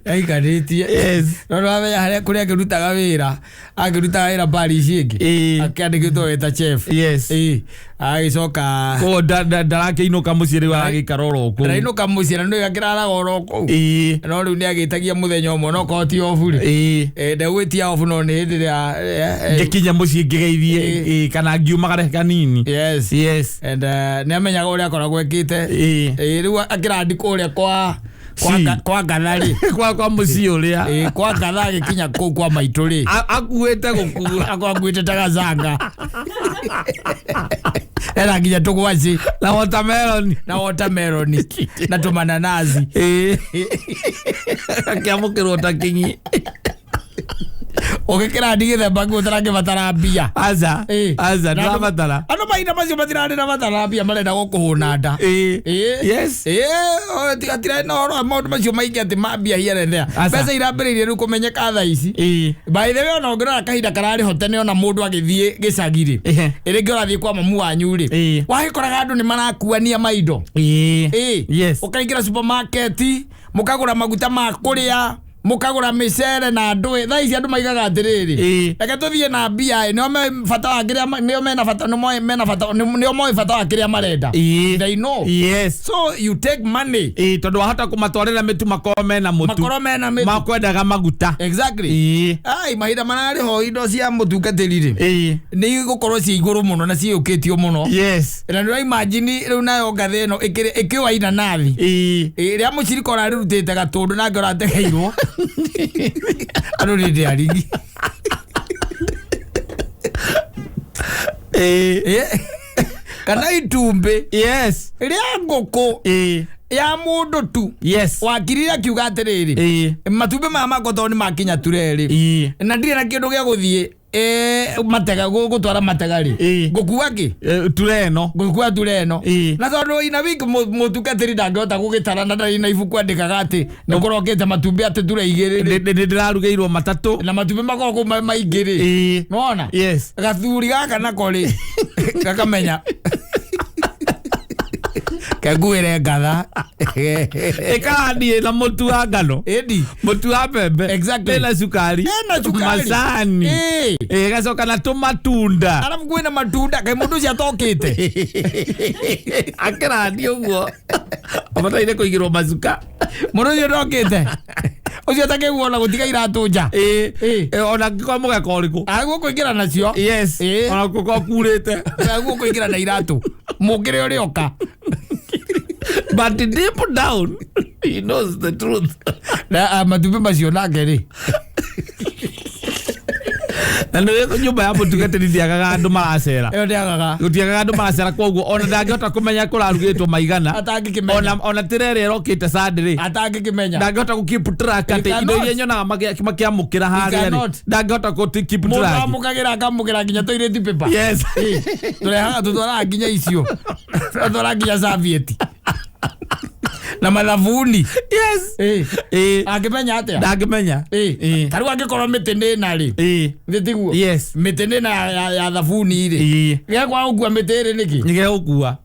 A: Aikanĩtie.
B: Yes.
A: No nĩwamenya harĩa kũrĩa akĩrutaga wĩra, akĩrutaga wĩra parish ĩngĩ.
B: Ĩĩ.
A: Akĩandĩkĩtwo wĩ ta chef.
B: Yes.
A: Ĩĩ. Agĩcoka
B: Koguo ndarakĩinũka mũciĩ rĩu aragĩikara oro kũu.
A: ndainũka mũciĩ na nĩwe akĩraraga oro kũu.
B: Ĩĩ.
A: No rĩu nĩagĩtagia mũthenya ũmwe no korwo ti obu rĩ.
B: Ĩĩ.
A: Ndegwĩtia obu no nĩ hĩndĩ ĩrĩa
B: Ngĩkinya mũciĩ ngĩgeithie
A: Ĩĩ.
B: ĩĩ, kana ngiumagare kanini.
A: Yes.
B: Yes.
A: And nĩamenyaga ũrĩa akoragwo ekĩte.
B: Ĩĩ.
A: Ĩĩ rĩu akĩrandi kũrĩa kwa
B: Si.
A: kwa ngatha rĩ.
B: Kwa mũciĩ ũrĩa.
A: Ĩĩ kwa ngatha agĩkinya kũu kwa maitũ rĩ.
B: Akuĩte gũkua.
A: Akorwo akuĩte ta gacanga. Ena nginya tũgwacĩ
B: Na watermelon.
A: na watermelon na tũmananazi.
B: Ĩĩ. Akĩamũkĩrwo ta kinyi.
A: Ũgĩkĩra ndigĩthemba nguo ũtarangĩbatara mbia.
B: Aca.
A: Ĩ.
B: Aca,
A: Na andũ-
B: ndĩrabatara.
A: Andũ mahinda macio matirarĩ na batara mbia, marenda gũkũhũna nda.
B: Ĩ.
A: Ĩ.
B: Yes.
A: Ĩ, o, tiga tirarĩ na ũhoro wa maũndũ macio maingĩ atĩ ma mbia here and there.
B: Aca.
A: Mbeca irambĩrĩirie rĩu kũmenyeka thaa ici.
B: Ĩ.
A: By the way, ona ũngĩrora kahinda kararĩ ho tene, ona mũndũ agĩthiĩ gĩcagi rĩ,
B: Ehe.
A: rĩngĩ ũrathiĩ kwa mamu wanyu rĩ,
B: Ĩ.
A: wagĩkoraga andũ nĩ marakuania maindo.
B: Ĩ.
A: Ĩ.
B: Yes.
A: Ũkaingĩra supermarket, mũkagũra maguta ma kũrĩa, mũkagũra mĩcere na ndũĩ. Thaa ici andũ maigaga atĩrĩrĩ,
B: Ĩ.
A: reke tũthiĩ na mbia ĩ, nĩo me bata wa kĩrĩa nĩo mena bata, nĩo moĩ mena bata, nĩo moĩ bata wa kĩrĩa marenda.
B: Ĩ.
A: They know.
B: Yes.
A: So you take money.
B: Ĩ, tondũ wahota kũmatwarĩra mĩtu makorwo mena mũtu.
A: Makorwo mena mĩtu.
B: Makwendaga maguta.
A: Exactly.
B: Ĩ.
A: Ai, mahinda mararĩ ho indo cia mũtungatĩri rĩ,
B: Ĩ.
A: nĩ igũkorwo ciĩ igũrũ mũno na ciĩũkĩtio mũno.
B: Yes.
A: Na nĩ ũraimagine rĩu nayo ngathĩ ĩno ĩkĩũa inanathi.
B: Ĩ.
A: Ĩrĩa mũcirika ũrarĩrutĩte gatũndũ nake ũrategeirwo andũ nĩ ndĩarigi.
B: Ĩ.
A: Kana itumbĩ
B: Yes.
A: rĩa ngũkũ
B: Ĩ.
A: ya mũndũ tu
B: Yes.
A: wakirire akiuga atĩrĩrĩ,
B: Ĩ.
A: matumbĩ maya makwa tondũ nĩ makinya turerĩ
B: Ĩ.
A: na ndirĩ na kĩndũ gĩa gũthiĩ matega gũtwara matega rĩ,
B: Ĩ.
A: ngũkua kĩ?
B: Ture ĩno.
A: Ngũkua ture ĩno.
B: Ĩ.
A: Na tondũ ina wiki mũtungatĩri ndangĩhota gũgĩtara na ndarĩ na ibuku andĩkaga atĩ nĩ kũrokĩte matumbĩ atĩ ture igĩrĩ rĩ,
B: Nĩ ndĩrarugĩirwo matatũ.
A: Na matumbĩ makoragwo kũu maingĩ rĩ.
B: Ĩ.
A: Nĩwona?
B: Yes.
A: Gathuri gaka nako rĩ, gakamenya kenguĩre ngatha.
B: Ĩkarani ĩna mũtu wa ngano.
A: Ĩndi.
B: Mũtu wa mbembe.
A: Exactly.
B: Ĩna cukari.
A: Ĩna cukari.
B: Macani.
A: Ĩ.
B: Ĩ, ĩgacoka na tũmatunda.
A: Arabu kwĩna matunda, kaĩ mũndũ ũcio atokĩte.
B: Akĩrani ũguo abataire kũigĩrwo macuka.
A: Mũndũ ũcio ndokĩte ũcio atakĩguona gũtiga iratũ nja.
B: Ĩ.
A: Ĩ.
B: Ĩ, ona angĩkorwo mũgeka ũrĩkũ.
A: Aguo kũingĩra nacio.
B: Yes.
A: Ĩ.
B: Ona kũkorwo kurĩte.
A: Aguo kũingĩra na iratũ mũkĩre ũrĩa oka.
B: But deep down he knows the truth.
A: Na matumbĩ macio nake rĩ.
B: Na nĩ nyũmba ya mũtungatĩri ndĩagaga andũ maracera.
A: Ĩyo ndĩagaga.
B: Gũtiagaga andũ maracera, koguo ona ndangĩhota kũmenya kũrarugĩtwo maigana.
A: Atangĩkĩmenya.
B: Ona tĩra ĩrĩa ĩrokĩte Sunday rĩ,
A: Atangĩkĩmenya.
B: ndangĩhota gũ keep track atĩ
A: He
B: indo
A: cannot.
B: iria nyonaga makĩamũkĩra harĩa rĩ,
A: cannot.
B: ndangĩhota gũ keep
A: Mũndũ
B: track.
A: amũkagĩra akamũkĩra nginya toilet paper.
B: Yes.
A: Tũrehaga, tũtwaraga nginya icio, tũtwaraga nginya serviette na mathabuni.
B: Yes.
A: Ĩ.
B: Ĩ.
A: Angĩmenya atĩa?
B: Ndangĩmenya.
A: Ĩ.
B: Ĩ.
A: Ta rĩu angĩkorwo mĩtĩ nĩ ĩna rĩ,
B: Ĩ.
A: thĩ tiguo?
B: Yes.
A: Mĩtĩ nĩ ĩna ya thabuni rĩ,
B: Ĩ.
A: gĩakwaga gũkua mĩtĩ ĩrĩ nĩkĩ?
B: Nĩgegũkua.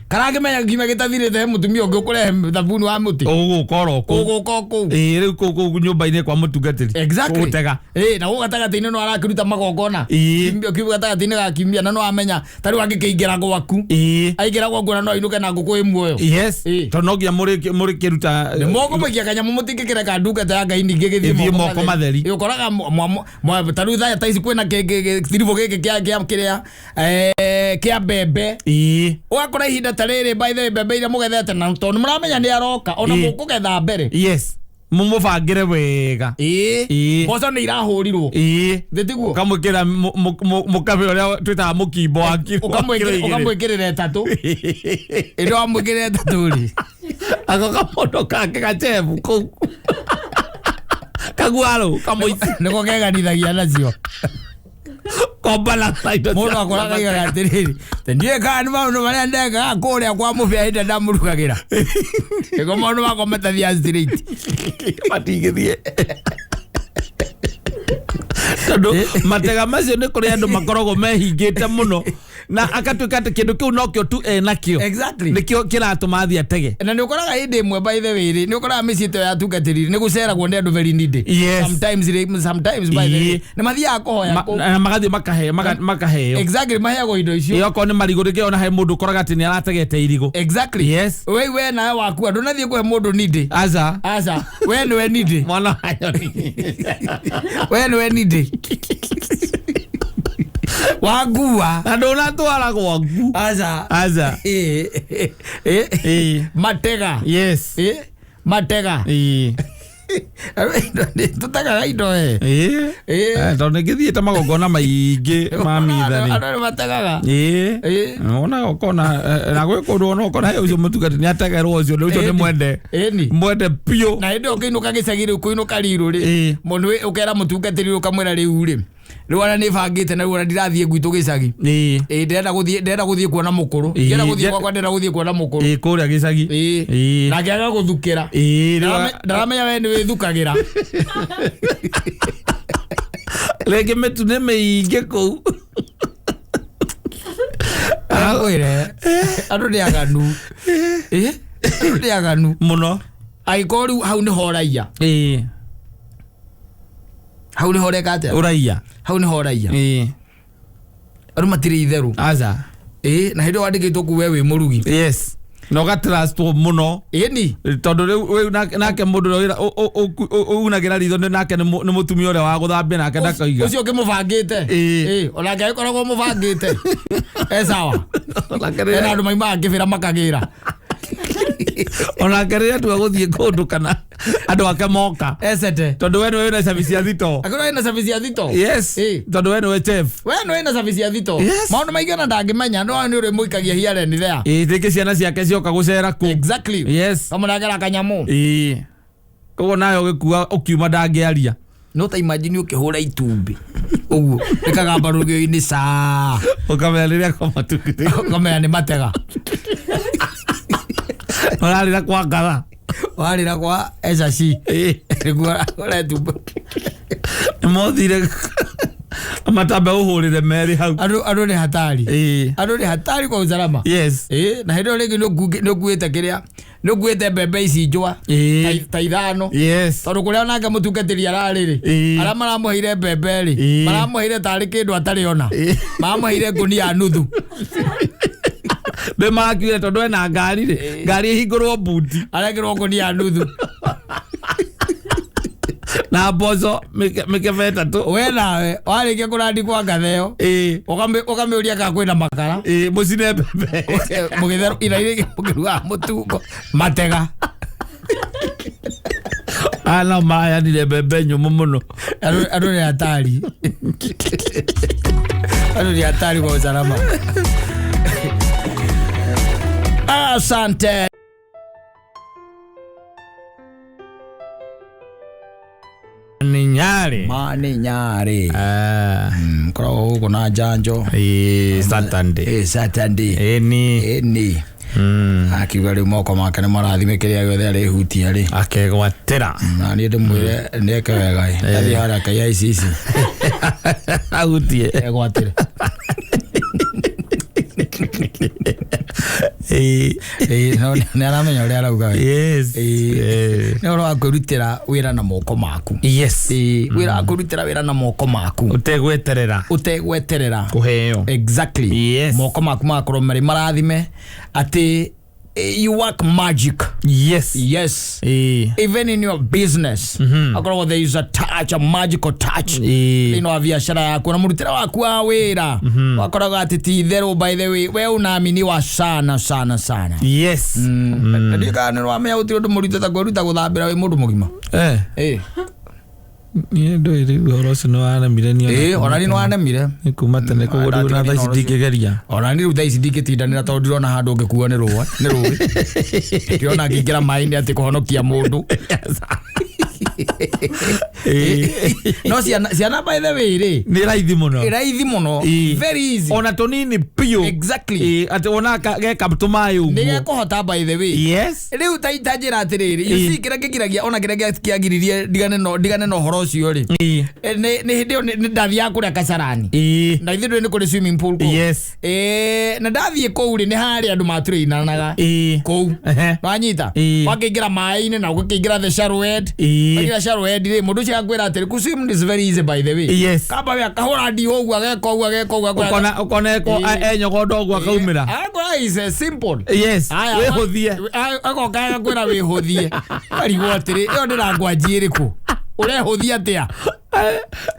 A: Karangĩmenya kiumia gĩtathirĩte he mũtumia ũngĩ ũkũrehe thabuni wa mũtĩ.
B: Ũgũka oro kũu.
A: Ũgũka o kũu.
B: Ĩ, rĩu kũu nyũmba-inĩ kwa mũtungatĩri.
A: Exactly.
B: Gũtega.
A: Ĩ, na gũkũ gatagatĩ-inĩ no arakĩruta magongona.
B: Ĩ.
A: Kiumia gatagatĩ-inĩ ga kiumia, na no amenya ta rĩu angĩkĩingĩra gwaku,
B: Ĩ.
A: aingĩra gwaku na no ainũke na ngũkũ ĩ muoyo.
B: Yes.
A: Ĩ.
B: Tondũ no nginya mũrĩkĩruta.
A: Nĩ mũkũmũikia kanyamũ, mũtingĩkĩreka ndungata ya Ngai ningĩ gĩthiĩ
B: Ĩthiĩ moko matheri.
A: Ĩ, ũkoraga ta rĩu thaa ta ici kwĩna gĩtiribũ gĩkĩ kĩa kĩrĩa kĩa mbembe.
B: Ĩ.
A: Ũgakora ihinda ta rĩrĩ, by the way, mbembe iria mũgethete, na tondũ mũramenya nĩ aroka ona
B: Ĩ.
A: mũkũgetha mbere.
B: Yes, mũmũbangĩre wega.
A: Ĩ.
B: Ĩ.
A: Mboco nĩ irahũrirwo.
B: Ĩ.
A: Thĩ tiguo?
B: Ũkamwĩkĩra mũkabe ũrĩa twĩtaga mũkimbo wa kiro kiro igĩrĩ.
A: Ũkamwĩkĩrĩra ĩtatũ, ĩndĩ wamwĩkĩrĩra ĩtatũ rĩ,
B: Ako kamondo kake gachebu kũu kaguarũ kamũici.
A: Nĩko keganithagia nacio.
B: Kombana na indo
A: Mũndũ
B: cia-
A: akoraga aigaga atĩrĩrĩ, ndiĩ kana nĩ maũndũ marĩa ndekaga kũrĩa kwa mũbĩa hĩndĩ ndamũrugagĩra, nĩko maũndũ makwa matathiaga straight.
B: Matingĩthiĩ tondũ matega macio nĩ kũrĩ andũ makoragwo mehingĩte mũno na akatuĩka atĩ kĩndũ kĩu nokĩo tu enakĩo.
A: Exactly.
B: Nĩkĩo kĩratũma athiĩ atege.
A: Na nĩ ũkoraga hĩndĩ ĩmwe, by the way rĩ, nĩ ũkoraga mĩciĩ ta ya atungatĩri nĩ gũceragwo nĩ andũ very needy.
B: Yes.
A: Sometimes rĩ, sometimes, by the way,
B: Ĩĩ.
A: nĩ mathiaga kũhoya kũu.
B: Na magathiĩ makaheo.
A: Exactly, maheagwo indo icio.
B: Ĩ, okorwo nĩ marigũ rĩngĩ ona he mũndũ ũkoraga atĩ nĩ arategete irigũ.
A: Exactly.
B: Yes.
A: We nawe wakua ndũnathiĩ kũhe mũndũ needy.
B: Aca.
A: Aca, we nĩwe needy.
B: Mwana wa nyoni.
A: We nĩwe needy wangua.
B: Na ndũnatwara gwaku.
A: Aca.
B: Aca.
A: Ĩ, ĩ,
B: Ĩ.
A: matega.
B: Yes.
A: Ĩ, matega.
B: Ĩ.
A: Tũtegaga indo we.
B: Ĩĩ.
A: Ĩĩ.
B: Tondũ nĩ ngĩthiĩte magongona maingĩ ma mithani.
A: Andũ nĩ mategaga.
B: Ĩĩ.
A: Ĩĩ.
B: Ona ũkona na gwĩ kũndũ ona ũkona he ũcio mũtungatĩri nĩ ategerwo ũcio nĩ ũcio nĩ
A: Ĩni.
B: mwende.
A: Ĩni.
B: Mwende biũ.
A: Na hĩndĩ ĩyo ũkĩinũka gĩcagi rĩu kũinũka rirũ rĩ,
B: Ĩĩ.
A: mũndũ ũkera mũtungatĩri ũkamwĩra rĩu rĩ, rĩu ona nĩ bangĩte na rĩu ona ndirathiĩ gwitũ gĩcagi.
B: Ĩĩ.
A: Ĩĩ, ndĩrenda gũthiĩ, ndĩrenda gũthiĩ kuona mũkũrũ.
B: Ĩĩ.
A: Ndĩrenda gũthiĩ gwakwa, ndĩrenda gũthiĩ kuona mũkũrũ.
B: Ĩĩ kũrĩa gĩcagi.
A: Ĩĩ.
B: Ĩĩ.
A: Nake agagũthukĩra.
B: Ĩĩ, rĩu
A: Ndaramenya we nĩ wĩthukagĩra.
B: Rĩngĩ mĩtu nĩ mĩingĩ kũu.
A: Akwĩre andũ nĩ aganu. Ĩĩ, andũ nĩ aganu.
B: Mũno.
A: Angĩkorwo rĩu hau nĩho ũraiya.
B: Ĩĩ.
A: Hau nĩho ũreka atĩa?
B: Ũraiya.
A: Hau nĩho ũraiya.
B: Ĩĩ.
A: Andũ matirĩ itherũ.
B: Aca.
A: Ĩĩ, na hĩndĩ ĩyo wandĩkĩtwo kuu we wĩ mũrugi.
B: Yes. Na ũgatrustwo mũno.
A: Ĩni.
B: Tondũ rĩu nake mũndũ ũrĩa unagĩra ritho nĩ nake nĩ mũtumia ũrĩa wa gũthambia nake ndakaiga.
A: Ũcio ũkĩmũbangĩte.
B: Ĩĩ.
A: Ĩĩ, onake agĩkoragwo mũbangĩte. E sawa. Ena andũ maimaga kĩbĩra makagĩra.
B: Onake rĩrĩa atua gũthiĩ kũndũ kana andũ ake moka.
A: Esete.
B: Tondũ we nĩwe wĩna service ya thito.
A: Akorwo ena service ya thito.
B: Yes.
A: Ĩĩ.
B: Tondũ we nĩwe chef.
A: We nĩwe wĩna service ya thito.
B: Yes.
A: Maũndũ maingĩ ona ndangĩmenya no nĩ ũrĩ mũikagia here and there.
B: Ĩĩ, rĩngĩ ciana ciake cioka gũcera kũu.
A: Exactly.
B: Yes.
A: Kamũnengera kanyamũ.
B: Ĩĩ. Koguo nawe ũgĩkua ũkiuma ndangĩaria.
A: No ta imagine ũkĩhũra itumbĩ ũguo rĩkagamba rũgĩo-inĩ caa.
B: Ũkamenya rĩrĩa kamatukire.
A: Ũkamenya nĩ matega.
B: Ũrarĩra kwa ngatha.
A: Warĩra kwa SRC.
B: Ĩĩ.
A: Nĩguo ũrahũra itumbĩ.
B: Nĩmothire matambe ũhũrĩre merĩ hau.
A: Andũ nĩ hatari.
B: Ĩĩ.
A: Andũ nĩ hatari kwa usalama.
B: Yes.
A: Ĩĩ, na hĩndĩ ĩyo rĩngĩ nĩ ũkuĩte kĩrĩa, nĩ ũkuĩte mbembe ici njũa
B: Ĩĩ.
A: ta ithano.
B: Yes.
A: Tondũ kũrĩa onake mũtungatĩri ararĩ rĩ,
B: Ĩĩ.
A: arĩa maramũheire mbembe rĩ,
B: Ĩĩ.
A: maramũheire tarĩ kĩndũ atarĩ ona.
B: Ĩĩ.
A: Maramũheire ngũnia nuthu.
B: Nĩ makiuge tondũ ena ngari rĩ, ngari ĩhingũrwo mbuti.
A: Arekĩrwo ngũnia nuthu.
B: Na mboco mĩkebe ĩtatũ.
A: We nawe warĩkia kũrandi kwa ngatha ĩyo,
B: Ĩĩ.
A: ũkamĩũria kana kwĩna makara.
B: Ĩĩ, mũcine mbembe.
A: Mũgĩtherũ ira irĩ mũkĩrugaga mũtungo matega.
B: Aya nao marayanire mbembe nyũmũ mũno.
A: Andũ nĩ hatari. Andũ nĩ hatari kwa usalama. Asante.
B: Nĩ Nyarĩ.
A: Ma nĩ Nyarĩ. Koragwo gũkũ na njanjo.
B: Ĩĩ, Saturday.
A: Ĩĩ, Saturday.
B: Ĩni.
A: Ĩni. Akiuga rĩu moko make nĩ marathime kĩrĩa gĩothe arĩhutia rĩ.
B: Akegwatĩra.
A: Na niĩ ndĩmwĩre nĩeke wega ĩ. Athiĩ harĩa KICC.
B: Ahutie.
A: Egwatĩre.
B: Ĩĩ.
A: Ĩĩ, no nĩ aramenya ũrĩa arauga we.
B: Yes.
A: Ĩĩ. Nĩ ũhoro wa kwĩrutĩra wĩra na moko maku.
B: Yes.
A: Ĩĩ, wĩra wa kwĩrutĩra wĩra na moko maku.
B: Ũtegweterera.
A: Ũtegweterera.
B: Kũheo.
A: Exactly.
B: Yes.
A: Moko maku magakorwo marĩ marathime atĩ you work magic.
B: Yes.
A: Yes.
B: Ĩĩ.
A: Even in your business. Akorwo there is a touch, a magical touch.
B: Ĩĩ.
A: Thĩinĩ wa biacara yaku na mũrutĩre waku wa wĩra. Wakoraga atĩ ti itherũ by the way, we unaaminiwa sana sana sana.
B: Yes.
A: Ndiũĩ kana nĩ wamenya gũtirĩ ũndũ mũritũ ta kwĩruta gũthambĩra wĩ mũndũ mũgima.
B: Eh.
A: Ĩĩ.
B: Niĩ ndũĩ rĩu ũhoro ũcio nĩ waremire niĩ.
A: Ĩĩ, ona niĩ nĩ wanemire.
B: Nĩ kuma tene koguo rĩu na thaa ici ndingĩgeria.
A: Ona niĩ rĩu thaa ici ndingĩtindanĩra tondũ ndirona handũ ngĩkuo nĩ rũĩ. Nĩ rũĩ. Ndirona ngĩingĩra maĩ-inĩ atĩ kũhonokia mũndũ. No ciana by the way rĩ,
B: Nĩ raithi mũno.
A: ĩ raithi mũno.
B: Ĩĩ.
A: Very easy.
B: Ona tũnini biũ.
A: Exactly.
B: Ĩĩ, atĩ wona geka tũmaĩ
A: Nĩ
B: ũguo.
A: gekũhota by the way.
B: Yes.
A: Rĩu ta njĩra atĩrĩrĩ, you
B: Ĩĩ.
A: see kĩrĩa kĩgiragia ona kĩrĩa kĩagiririe ndigane na ũhoro ũcio rĩ.
B: Ĩĩ.
A: Nĩ hĩndĩ ĩyo nĩ ndathiaga kũrĩa Kasarani.
B: Ĩĩ.
A: Na ithuĩ ndũĩ nĩ kũrĩ swimming pool kũu.
B: Yes.
A: Ĩĩ, na ndathiĩ kũu rĩ nĩ harĩ andũ matũrĩinanaga.
B: Ĩĩ.
A: Kũu.
B: Ehe.
A: Wanyita?
B: Ĩĩ.
A: Wakĩingĩra maĩ-inĩ na ũgakĩingĩra the shallow end.
B: Ĩĩ.
A: Waingĩra shallow end rĩ, mũndũ ũcio akwĩra atĩrĩ, ku swim is very easy by the way.
B: Yes.
A: Kamba we akahũra ndiũ ũguo ageka ũguo ageka ũguo akwĩra-
B: Ũkona ũkona eko enyogonda ũguo akaumĩra.
A: Agakwĩra is simple.
B: Yes.
A: Aya,
B: Wĩhũthie.
A: Agoka agakwĩra wĩhũthie. Ũkarigwo atĩrĩ, ĩyo ndĩrangwanji ĩrĩkũ? Ũrehũthia atĩa?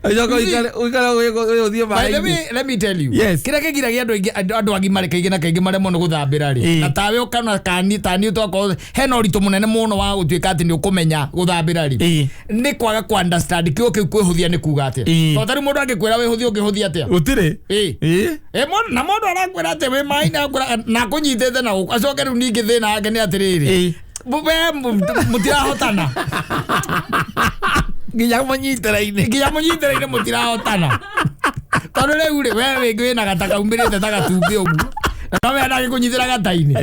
B: Ũcoke ũikare ũthiĩ
A: By the
B: maĩ-inĩ.
A: way, let me tell you.
B: Yes.
A: Kĩrĩa kĩgiragia andũ aingĩ andũ agima kaingĩ na kaingĩ maremwo nĩ gũthambĩra rĩ.
B: Ĩĩ.
A: Na tawe ũkana kani tani twakorwo hena ũritũ mũnene mũno wa gũtuĩka atĩ nĩ ũkũmenya gũthambĩra rĩ.
B: Ĩĩ.
A: Nĩ kwaga ku understand kiugo kĩu kwĩhũthia nĩ kuga atĩa.
B: Ĩĩ.
A: Tondũ tarĩu mũndũ angĩkwĩra wĩhũthie ũngĩhũthia atĩa?
B: Gũtirĩ.
A: Ĩĩ.
B: Ĩĩ.
A: Ĩ, na mũndũ arakwĩra atĩ wĩ maĩ-inĩ akwĩra na akũnyitĩte na gũkũ acoke rĩu ningĩ thĩna wake nĩ atĩrĩrĩ.
B: Ĩĩ.
A: We mũtirahotana.
B: Nginya mũnyitĩra-inĩ.
A: Nginya mũnyitĩrĩire mũtirahotana. Tondũ rĩu rĩ we rĩngĩ wĩna gata kaumĩrĩte ta gatumbĩ ũguo. Na no we ndangĩkũnyitĩra gata-inĩ.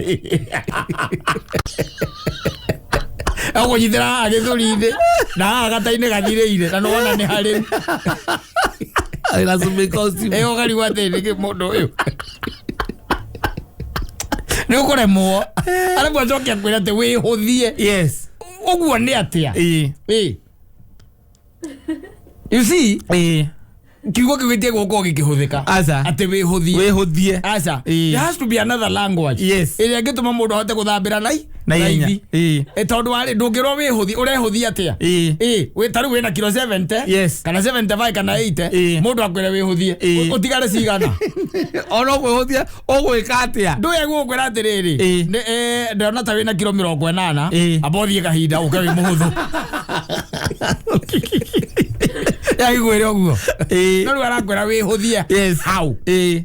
A: Agũkũnyitĩra haha gĩthũri-inĩ na haha gata-inĩ gathirĩire na nĩwona nĩ harĩu.
B: Wĩna swimming costume.
A: Ĩ ũkarigwo atĩ nĩkĩ mũndũ ũyũ. Nĩ ũkũremwo. Arabu acoke akwĩre atĩ wĩhũthie.
B: Yes.
A: Ũguo nĩ atĩa?
B: Ĩĩ.
A: Ĩ. You see,
B: Ĩĩ.
A: kiugo kĩu gĩtige gũkorwo gĩkĩhũthĩka.
B: Aca.
A: Atĩ wĩhũthie.
B: Wĩhũthie.
A: Aca.
B: Ĩĩ.
A: There has to be another language.
B: Yes.
A: Ĩrĩa ĩngĩtũma mũndũ ahote gũthambĩra nai
B: Na ihenya.
A: raithi.
B: Ĩĩ.
A: Ĩ, tondũ warĩ ndũngĩrwo wĩhũthie ũrehũthia atĩa?
B: Ĩĩ.
A: Ĩ, wĩ tarĩu wĩna kiro 70
B: Yes.
A: kana 75 kana 80
B: Ĩĩ.
A: mũndũ akwĩre wĩhũthie
B: Ĩĩ.
A: ũtigare cigana
B: Ona ũkwĩhũthia ũgwĩka atĩa?
A: ndũye gũkwĩra atĩrĩrĩ
B: Ĩĩ.
A: nĩ- ĩ, ndĩrona ta wĩna kiro 80
B: Ĩĩ.
A: amba ũthiĩ kahinda ũke wĩ mũhũthũ yagĩkwĩre ũguo
B: Ĩĩ.
A: no rĩu arakwĩra wĩhũthie
B: Yes.
A: how
B: Ĩĩ.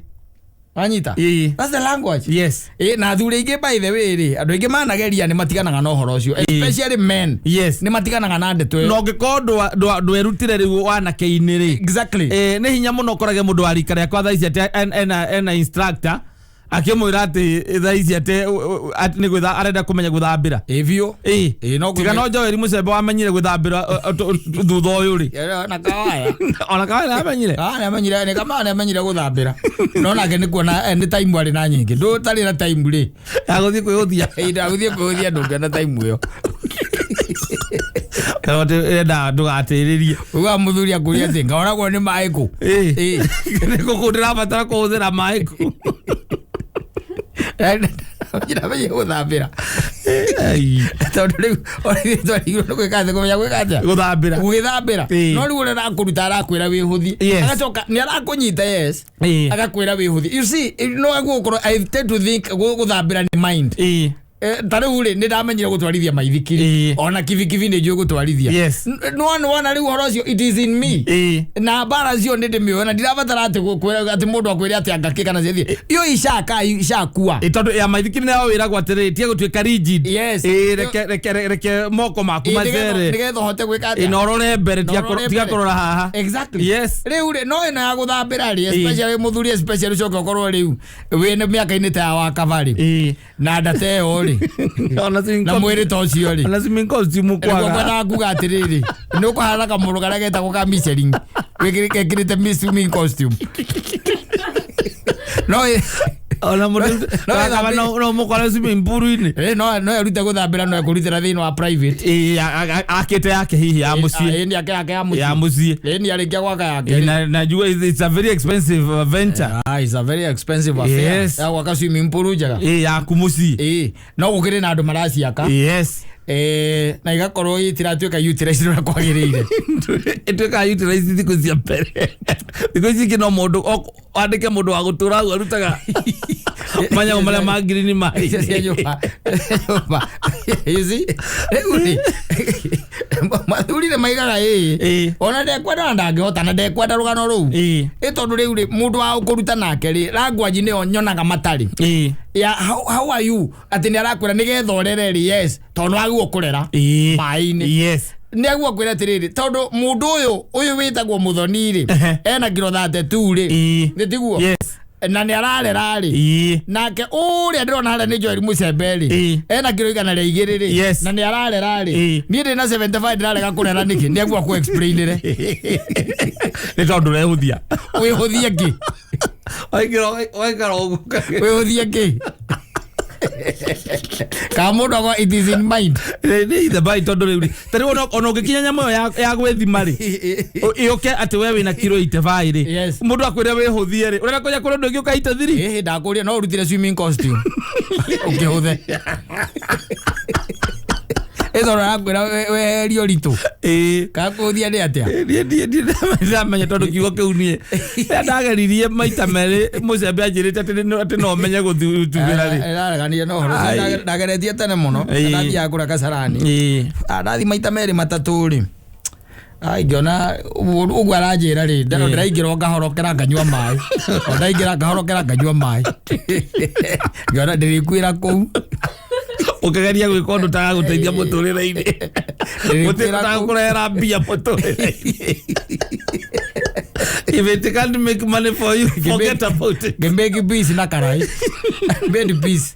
A: wanyita
B: Ĩĩ.
A: that's the language
B: Yes.
A: Ĩ, na athuri aingĩ by the way rĩ andũ aingĩ manageria nĩ matiganaga na ũhoro ũcio especially men
B: Yes.
A: nĩ matiganaga na ndeto
B: Na
A: ĩyo
B: ũngĩkorwo ndwerutire rĩu wanake-inĩ rĩ.
A: exactly
B: Ĩĩ, nĩ hinya mũno ũkorage mũndũ wa rika rĩakwa thaa ici atĩ ena instructor akĩmwĩra atĩ thaa ici atĩ atĩ nĩ gwĩtha arenda kũmenya gũthambĩra.
A: ĩ biũ
B: Ĩĩ.
A: Ĩĩ, no
B: Tiga no Joel Mũcembe wamenyire gwĩthambĩra thutha ũyũ rĩ.
A: na kawaya
B: Ona kawaya nĩamenyire.
A: Ah, nĩamenyire nĩ kama nĩamenyire gũthambĩra no nake nĩ kuona nĩ time arĩ na nyingĩ ndũtarĩ na time rĩ
B: Ya gũthiĩ kwĩhũthia.
A: ndagũthiĩ kwĩhũthia ndũngĩona time ĩyo
B: Kana atĩ ĩrenda ndũgatĩrĩrie.
A: uga mũthuri akũria atĩ ngaoragwo nĩ maĩ kũ
B: Ĩĩ.
A: Ĩĩ.
B: Nĩ kũ ndĩrabatara kũhũthĩra maĩ kũ.
A: Ndamenyire gũthambĩra
B: Ei.
A: tondũ rĩu twarigirwo nĩ gwĩka atĩ kũmenya gwĩka atĩa
B: Gũthambĩra.
A: gũgĩthambĩra
B: Ĩĩ.
A: no rĩu ũrĩa arakũruta arakwĩra wĩhũthie
B: Yes.
A: agacoka nĩ arakũnyita yes
B: Ĩĩ.
A: agakwĩra wĩhũthie you see no gũkorwo I tend to think gũthambĩra nĩ mind
B: Ĩĩ.
A: Ta rĩu rĩ nĩ ndamenyire gũtwarithia maithikiri
B: Ĩĩ.
A: ona kibikibi nĩ njũĩ gũtwarithia
B: Yes.
A: Nĩwona rĩu ũhoro ũcio it is in me
B: Ĩĩ.
A: na mbara cio nĩ ndĩmĩũĩ na ndirabatara atĩ gũkwĩra atĩ mũndũ akwĩre atĩ angakĩ kana ciathiĩ iyo icaka icakua
B: Ĩ, tondũ ya maithikiri nayo wĩragwo atĩrĩrĩ tiga gũtuĩka rigid.
A: Yes.
B: Ĩ, reke moko maku
A: Ĩ,
B: macere.
A: nĩgetha ũhote gwĩka
B: Ĩ,
A: atĩa
B: na ũrore mbere
A: Na
B: tiga
A: ũrore
B: tiga
A: mbere.
B: kũrora haha.
A: Exactly.
B: Yes.
A: Rĩu rĩ no ĩno ya gũthambĩra rĩ especially mũthuri especially ũcoke ũkorwo rĩu wĩ mĩaka-inĩ ta ya wakaba rĩ
B: Ĩ.
A: na ndata ĩyo rĩ
B: Ona swimming
A: na mwĩrĩ ta ũcio rĩ
B: ona swimming costume
A: nĩguo
B: kwaga.
A: ngwendaga kuga atĩrĩrĩ nĩ ũkũhana kamũndũ karĩa getagwo ka Michelin wĩkĩrĩte swimming costume no
B: Ona mũndũ
A: No,
B: wakaba no mũkore swimming pool-inĩ.
A: ĩ, no erute gũthambĩra no ekũrutĩra thĩinĩ wa private
B: Ĩ, akĩte yake hihi ya mũciĩ.
A: ĩ nĩ ake yake ya
B: Ya
A: mũciĩ
B: mũciĩ.
A: ĩ nĩ arĩkia gwaka yake
B: Ĩ, na najua it's a very expensive venture.
A: Ah, it's a very expensive affair
B: Yes.
A: ya gwaka swimming pool njega
B: Ĩ, yaku mũciĩ.
A: ĩ no gũkĩrĩ na andũ maraciaka
B: Yes.
A: Eh, na igakorwo itiratuĩka utilized ũrĩa kwagĩrĩire
B: ĩtuĩkaga utilized thikũ cia mbere thikũ ici ingĩ no mũndũ wandĩke mũndũ wa gũtũra hau arutaga manyamũ marĩa ma ngirini
A: Icio cia
B: maĩ
A: nyũmba nyũmba You see? Rĩu rĩ mathuri nĩ maigaga ĩĩ
B: Ĩĩ.
A: ona ndekwenda na ndangĩhota na ndekwenda rũgano rũu
B: Ĩĩ.
A: ĩ tondũ rĩu rĩ mũndũ wa kũruta nake rĩ language nĩyo nyonaga matarĩ
B: Ĩĩ.
A: ya how are you atĩ nĩ arakwĩra nĩgetha ũrere rĩ yes tondũ nĩwagĩrĩirwo kũrera
B: Ĩĩ.
A: maĩ-inĩ
B: Yes.
A: nĩaguo kwĩra atĩrĩrĩ tondũ mũndũ ũyũ ũyũ wĩtagwo mũthoni rĩ
B: Ehe.
A: ena kiro 32 rĩ
B: Ĩĩ.
A: nĩ tiguo
B: Yes.
A: na nĩ ararera rĩ
B: Ĩĩ.
A: nake ũrĩa ndĩrona harĩa nĩ Joel Mucembe rĩ
B: Ĩĩ.
A: ena kiro 102 rĩ
B: Yes.
A: na nĩ ararera rĩ
B: Ĩĩ.
A: niĩ ndĩ na 75 ndĩrarega kũrera nĩkĩ nĩaguo akũ explainĩre
B: nĩ tondũ ũrehũthia
A: wĩhũthie kĩ
B: waikara ũguo
A: wĩhũthie kĩ kana mũndũ akwa it is in mind
B: nĩ ithe bai tondũ rĩu rĩ ta rĩu ona ũngĩkinya nyamũ ĩyo ya gwĩthima rĩ ĩũke atĩ we wĩna kiro 85 rĩ
A: Yes.
B: mũndũ akwĩre wĩhũthie rĩ ũrenda kũnya kũrĩ ũndũ ũngĩ ũkaita thiri
A: ĩhĩ ndakũria no ũrutire swimming costume ũkĩhũthe Ĩtondũ arakwĩra weherie ũritũ.
B: Ĩĩ.
A: Kana kũhũthia nĩ atĩa?
B: Niĩ ndamenya tondũ kiugo kĩu niĩ rĩrĩa ndageririe maita merĩ mũcembe anjĩrĩte atĩ no menye gũtubĩra rĩ.
A: Ndareganire na ũhoro ũcio.
B: Ai.
A: Ndageretie tene mũno.
B: Ĩĩ.
A: Ndathiaga kũrĩa Kasarani.
B: Ĩĩ.
A: Ndathi maita merĩ matatũ rĩ, ai, ngĩona ũguo aranjĩra rĩ, ndĩraingĩra o ngahorokera nganyua maĩ, o ndaingĩra ngahorokera nganyua maĩ, ngĩona ndĩrĩkuĩra kũu.
B: Ũkĩgeria gwĩka ũndũ tagagũteithia mũtũrĩre-inĩ,
A: Ndĩrĩkuĩra kũu.
B: tagakũrehera mbia mũtũrĩre-inĩ. If it can't make money for you, forget about it.
A: Ngĩmake peace na karai, made peace.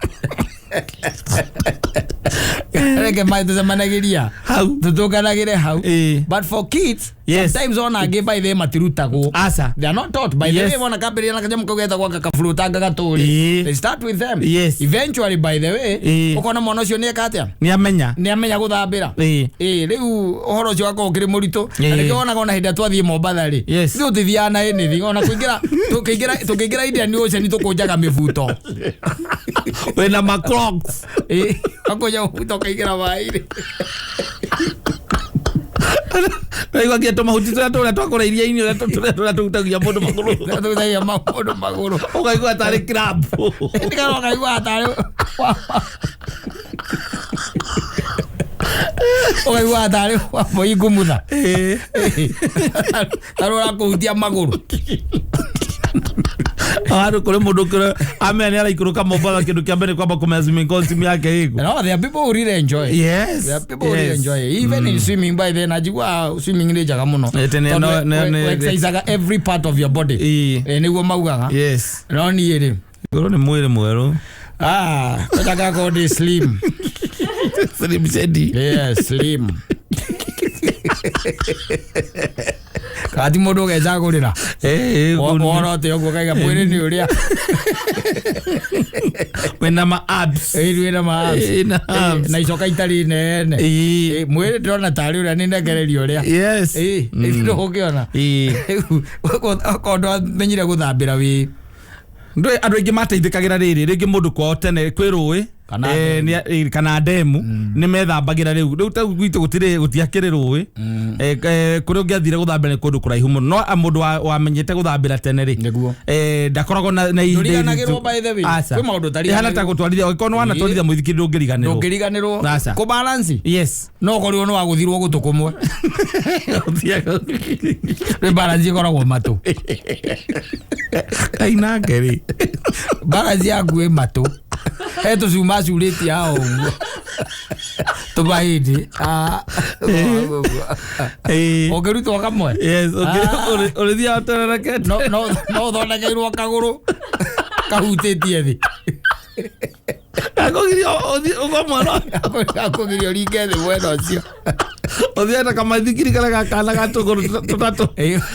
A: Reke maĩ tũcemanagĩria
B: hau,
A: tũtũnganagĩre hau.
B: Ĩĩ.
A: But for kids, sometimes ona angĩ by the way matirutagwo.
B: Aca.
A: They are not taught by the way. Wona kambĩrĩria na kanyamũ kau getagwo gakaflutanga gatũrĩ. They start with them. Eventually, by the way, ũkona mwana ũcio nĩ eka atĩa,
B: nĩ amenya.
A: Nĩ amenya gũthambĩra. Ĩĩ, rĩu ũhoro ũcio wakorwo ũkĩrĩ mũritũ. Na nĩkĩo wonaga ona hĩndĩ ĩrĩa twathiĩ Mombatha rĩ, ithuĩ tũtithiaga na anything, ona kũingĩra tũkĩingĩra Indian Ocean tũkũnjaga mĩbuto.
B: Wĩna ma Crocs.
A: Ĩĩ, ũgakũnja mũbuto ũkaingĩra maĩ-inĩ.
B: Naigua nginya tũmahuti tũrĩa twakũra iria-inĩ, ũrĩa tũrĩa tũhutagia mũndũ magũrũ.
A: Tũhutagia mũndũ magũrũ.
B: Ũkaigua tarĩ crab.
A: Nĩkana ũkaigua tarĩ ũkaigua tarĩ wambui ngumutha, tarĩ ũrakũhutia magũrũ.
B: Handũ kũrĩ mũndũ kũrĩ amenya nĩ araikũrũka Mombatha, kĩndũ kĩa mbere kwamba kũmenya swimming costume yake ĩkũ.
A: No, there are people who really enjoy. There are people who really enjoy it. Even in swimming, by then, najigua swimming nĩ njega mũno.
B: Eh, tene
A: Tondũ exercisaga every part of your body. Nĩguo maugaga. No niĩ rĩ,
B: Ngorwo nĩ mwĩrĩ mwerũ.
A: Ah, kwanja ngakorwo ndĩ slim.
B: Slim Shady.
A: Yeah, slim. Kati mũndũ ũgecagũrĩra. Worote ũguo kaiga mwĩrĩ nĩ ũrĩa.
B: Wĩna ma abs.
A: Ĩĩ, wĩna ma abs.
B: Ĩna abs.
A: Na icoka itarĩ nene. Mwĩrĩ ndĩrona tarĩ ũrĩa nĩ ndengereria ũrĩa. Ĩĩ, ndũgũkĩona. Okorwo ndwamenyire gũthambĩra wĩ
B: Ndũĩ andũ aingĩ mateithĩkagĩra rĩrĩ rĩngĩ mũndũ kwao tene kwĩ rũĩ
A: Kana
B: kana ndemu, nĩ methambagĩra. Rĩu ta gwitũ gũtirĩ, gũtiakĩrĩ rũĩ. Kũrĩa ũngĩathire gũthambĩra nĩ kũndũ kũraihu mũno, no mũndũ wamenyete gũthambĩra tene rĩ, ndakoragwo na ihinda
A: Ndũriganagĩrwo
B: iritũ.
A: by the way.
B: Aca.
A: Kwĩ maũndũ ũtariganagĩrwo.
B: Ĩhana ta gũtwarithia, ũngĩkorwo nĩ wanatwarithia mũithikiri, ndũngĩriganĩrwo.
A: Ndũngĩriganĩrwo.
B: Aca.
A: Kũ balance. No ũkorirwo nĩ wagũthirwo gũtũ kũmwe. Rĩ balance ĩkoragwo matũ.
B: Kainake rĩ.
A: Balance yaku ĩ matũ, he tũcuma curĩtie haha ũguo tũmahĩndĩ. Ũngĩrutwo kamwe,
B: Yes, ũrĩthiaga ũtererekete.
A: No ũthondekeirwo kagũrũ kahutĩtie thĩ.
B: Akũgiria ũthiĩ ũgwa mwana.
A: Gakũgiria ũringe thĩ mwena ũcio.
B: Ũthiĩ na kamaithikiri karĩa ga kana ga tũgũrũ tũtatũ.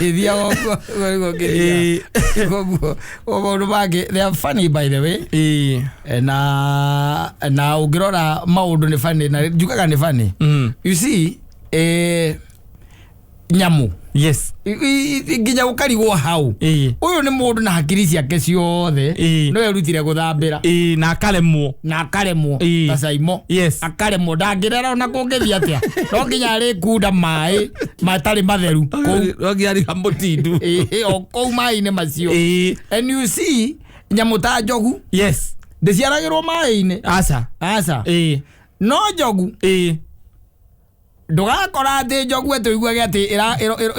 A: Ĩthiaga ũguo ũguo ũgĩthiaga. Ũguo maũndũ mangĩ, they are funny, by the way. Na ũngĩrora maũndũ nĩ funny, na njugaga nĩ funny. You see, nyamũ nginya ũkarigwo hau, ũyũ nĩ mũndũ na hakiri ciake ciothe, no erutire gũthambĩra.
B: Ĩĩ, na akaremwo.
A: Na akaremwo. Ta Caimo. Akaremwo, ndangĩrera ona kũngĩthiĩ atĩa, no nginya arĩkunda maĩ matarĩ matheru kũu.
B: No nginya ariga mũtindu.
A: Ĩĩ, o kũu maĩ-inĩ macio. And you see, nyamũ ta njogu ndĩciaragĩrwo maĩ-inĩ.
B: Aca.
A: Aca. No njogu, ndũgakora atĩ njogu atĩ ũiguage atĩ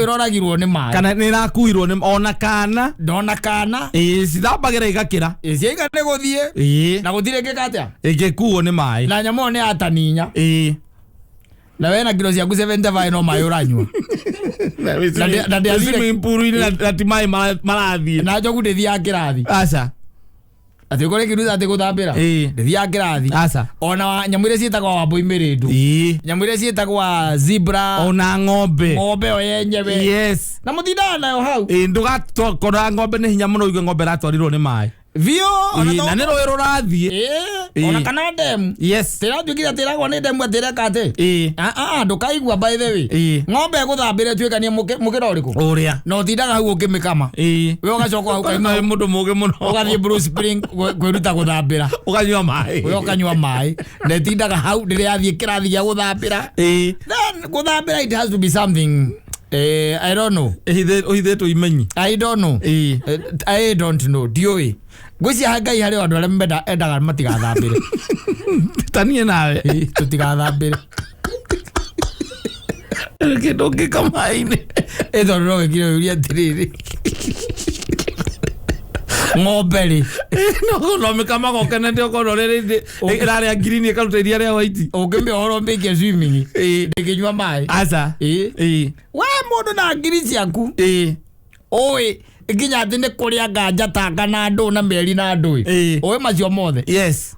A: ĩroragirwo nĩ maĩ.
B: Kana nĩ ĩrakuirwo nĩ ona kana.
A: Ndona kana.
B: Ĩĩ, cithambagĩra igakĩra.
A: Ciaiga nĩ gũthiĩ na gũtirĩ ngĩka atĩa.
B: Ĩngĩkuo nĩ maĩ.
A: Na nyamũ ĩyo nĩ yataninya. Na wena kilo ciaku 75 no maĩ ũranyua. Na ndĩathire-
B: Swimming pool-inĩ na ti maĩ marathiĩ.
A: Na njogu ndĩthiaga kĩrathi.
B: Aca.
A: Atĩ ũkore kĩruta atĩ gũthambĩra, ndĩthiaga kĩrathi.
B: Aca.
A: Ona nyamũ iria ciĩtagwo wambũi mĩrĩndu, nyamũ iria ciĩtagwa zebra,
B: Ona ng'ombe.
A: Ng'ombe yo yenyewe. Na mũtindaga nayo hau.
B: Ĩĩ, ndũgakora ng'ombe nĩ hinya mũno ũigue ng'ombe ĩratwarirwo nĩ maĩ.
A: Biũ, ona
B: Ĩĩ, na nĩ rũĩ rũrathiĩ.
A: Ĩĩ, ona
B: Ĩĩ.
A: kana ndemu. Tĩratuĩkire atĩ ĩragwa nĩ ndemu atĩ ĩreka atĩ. Ah, ah, ndũkaigua, by the way. Ng'ombe ĩgũthambĩra ĩtuĩkanie mũkĩra ũrĩkũ?
B: Ũrĩa.
A: Na ũtindaga hau ũkĩmĩkama. We ũgacoka hau
B: Kaima
A: ũkaima
B: mũndũ mũgĩ mũno.
A: Ũgathiĩ Blue Spring kwĩruta gũthambĩra.
B: Ũkanyua maĩ.
A: We ũkanyua maĩ na ĩtindaga hau rĩrĩa yathiĩ kĩrathi gĩa gũthambĩra. Then gũthambĩra, it has to be something, I don't know.
B: Ũhithĩtwo imenyi.
A: I don't know. I don't know, ndiũĩ. Ngwĩciria Ngai harĩ andũ arĩa endaga matigathambĩre.
B: Ta niĩ nawe.
A: Ĩĩ, tũtigathambĩre.
B: Kĩndũ ũngĩka maĩ-inĩ.
A: Ĩ, tondũ no wĩkire ũria atĩrĩrĩ, ng'ombe rĩ,
B: no mĩkamaga ũkenete ũkona ũrĩa ĩrarĩa ngirini ĩkaruta iria rĩa white.
A: Ũngĩmĩohora ũmĩikie swimming, ndĩngĩnyua maĩ.
B: Aca.
A: Ĩĩ. We mũndũ na ngiri ciaku, ũĩ nginya atĩ nĩ kũrĩa nganja tanga na ndũ na mĩeri na ndũĩ. Ũĩ macio mothe.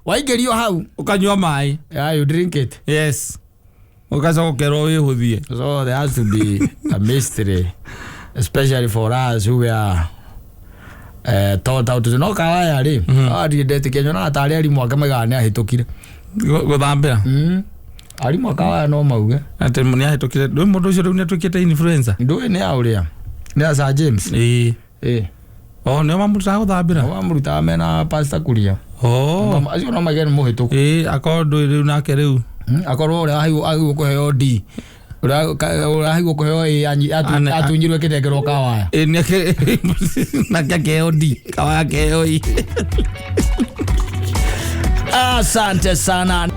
A: Waingĩrio hau,
B: Ũkanyua maĩ.
A: Yeah, you drink it.
B: Yes, ũgacoka ũkerwo wĩhũthie.
A: So there has to be a mystery, especially for us who were taught how to. No kawaya rĩ, mm, ndetĩkia nyonaga tarĩ arimũ ake maigaga nĩ ahĩtũkire.
B: Gũthambĩra.
A: Arimũ a kawaya no mauge.
B: Atĩ nĩ ahĩtũkire. Rĩu mũndũ ũcio rĩu nĩ atuĩkĩte influencer.
A: Ndũĩ nĩ a ũrĩa nĩ a Sir James. Ĩ.
B: O nĩo mamũrutaga gũthambĩra.
A: Mamũrutaga mena Pastor Kuria. Acio no maige nĩ mũhĩtũku.
B: Ĩĩ, akorwo ndũĩ rĩu nake rĩu.
A: Akorwo ũrĩa agĩrĩirwo kũheo D, ũrĩa ũrĩa agĩrĩirwo kũheo A atunyirwo ĩkĩnengerwo kawaya.
B: Ĩĩ, nake akĩheo D, kawaya akĩheo E.
A: Asante sana.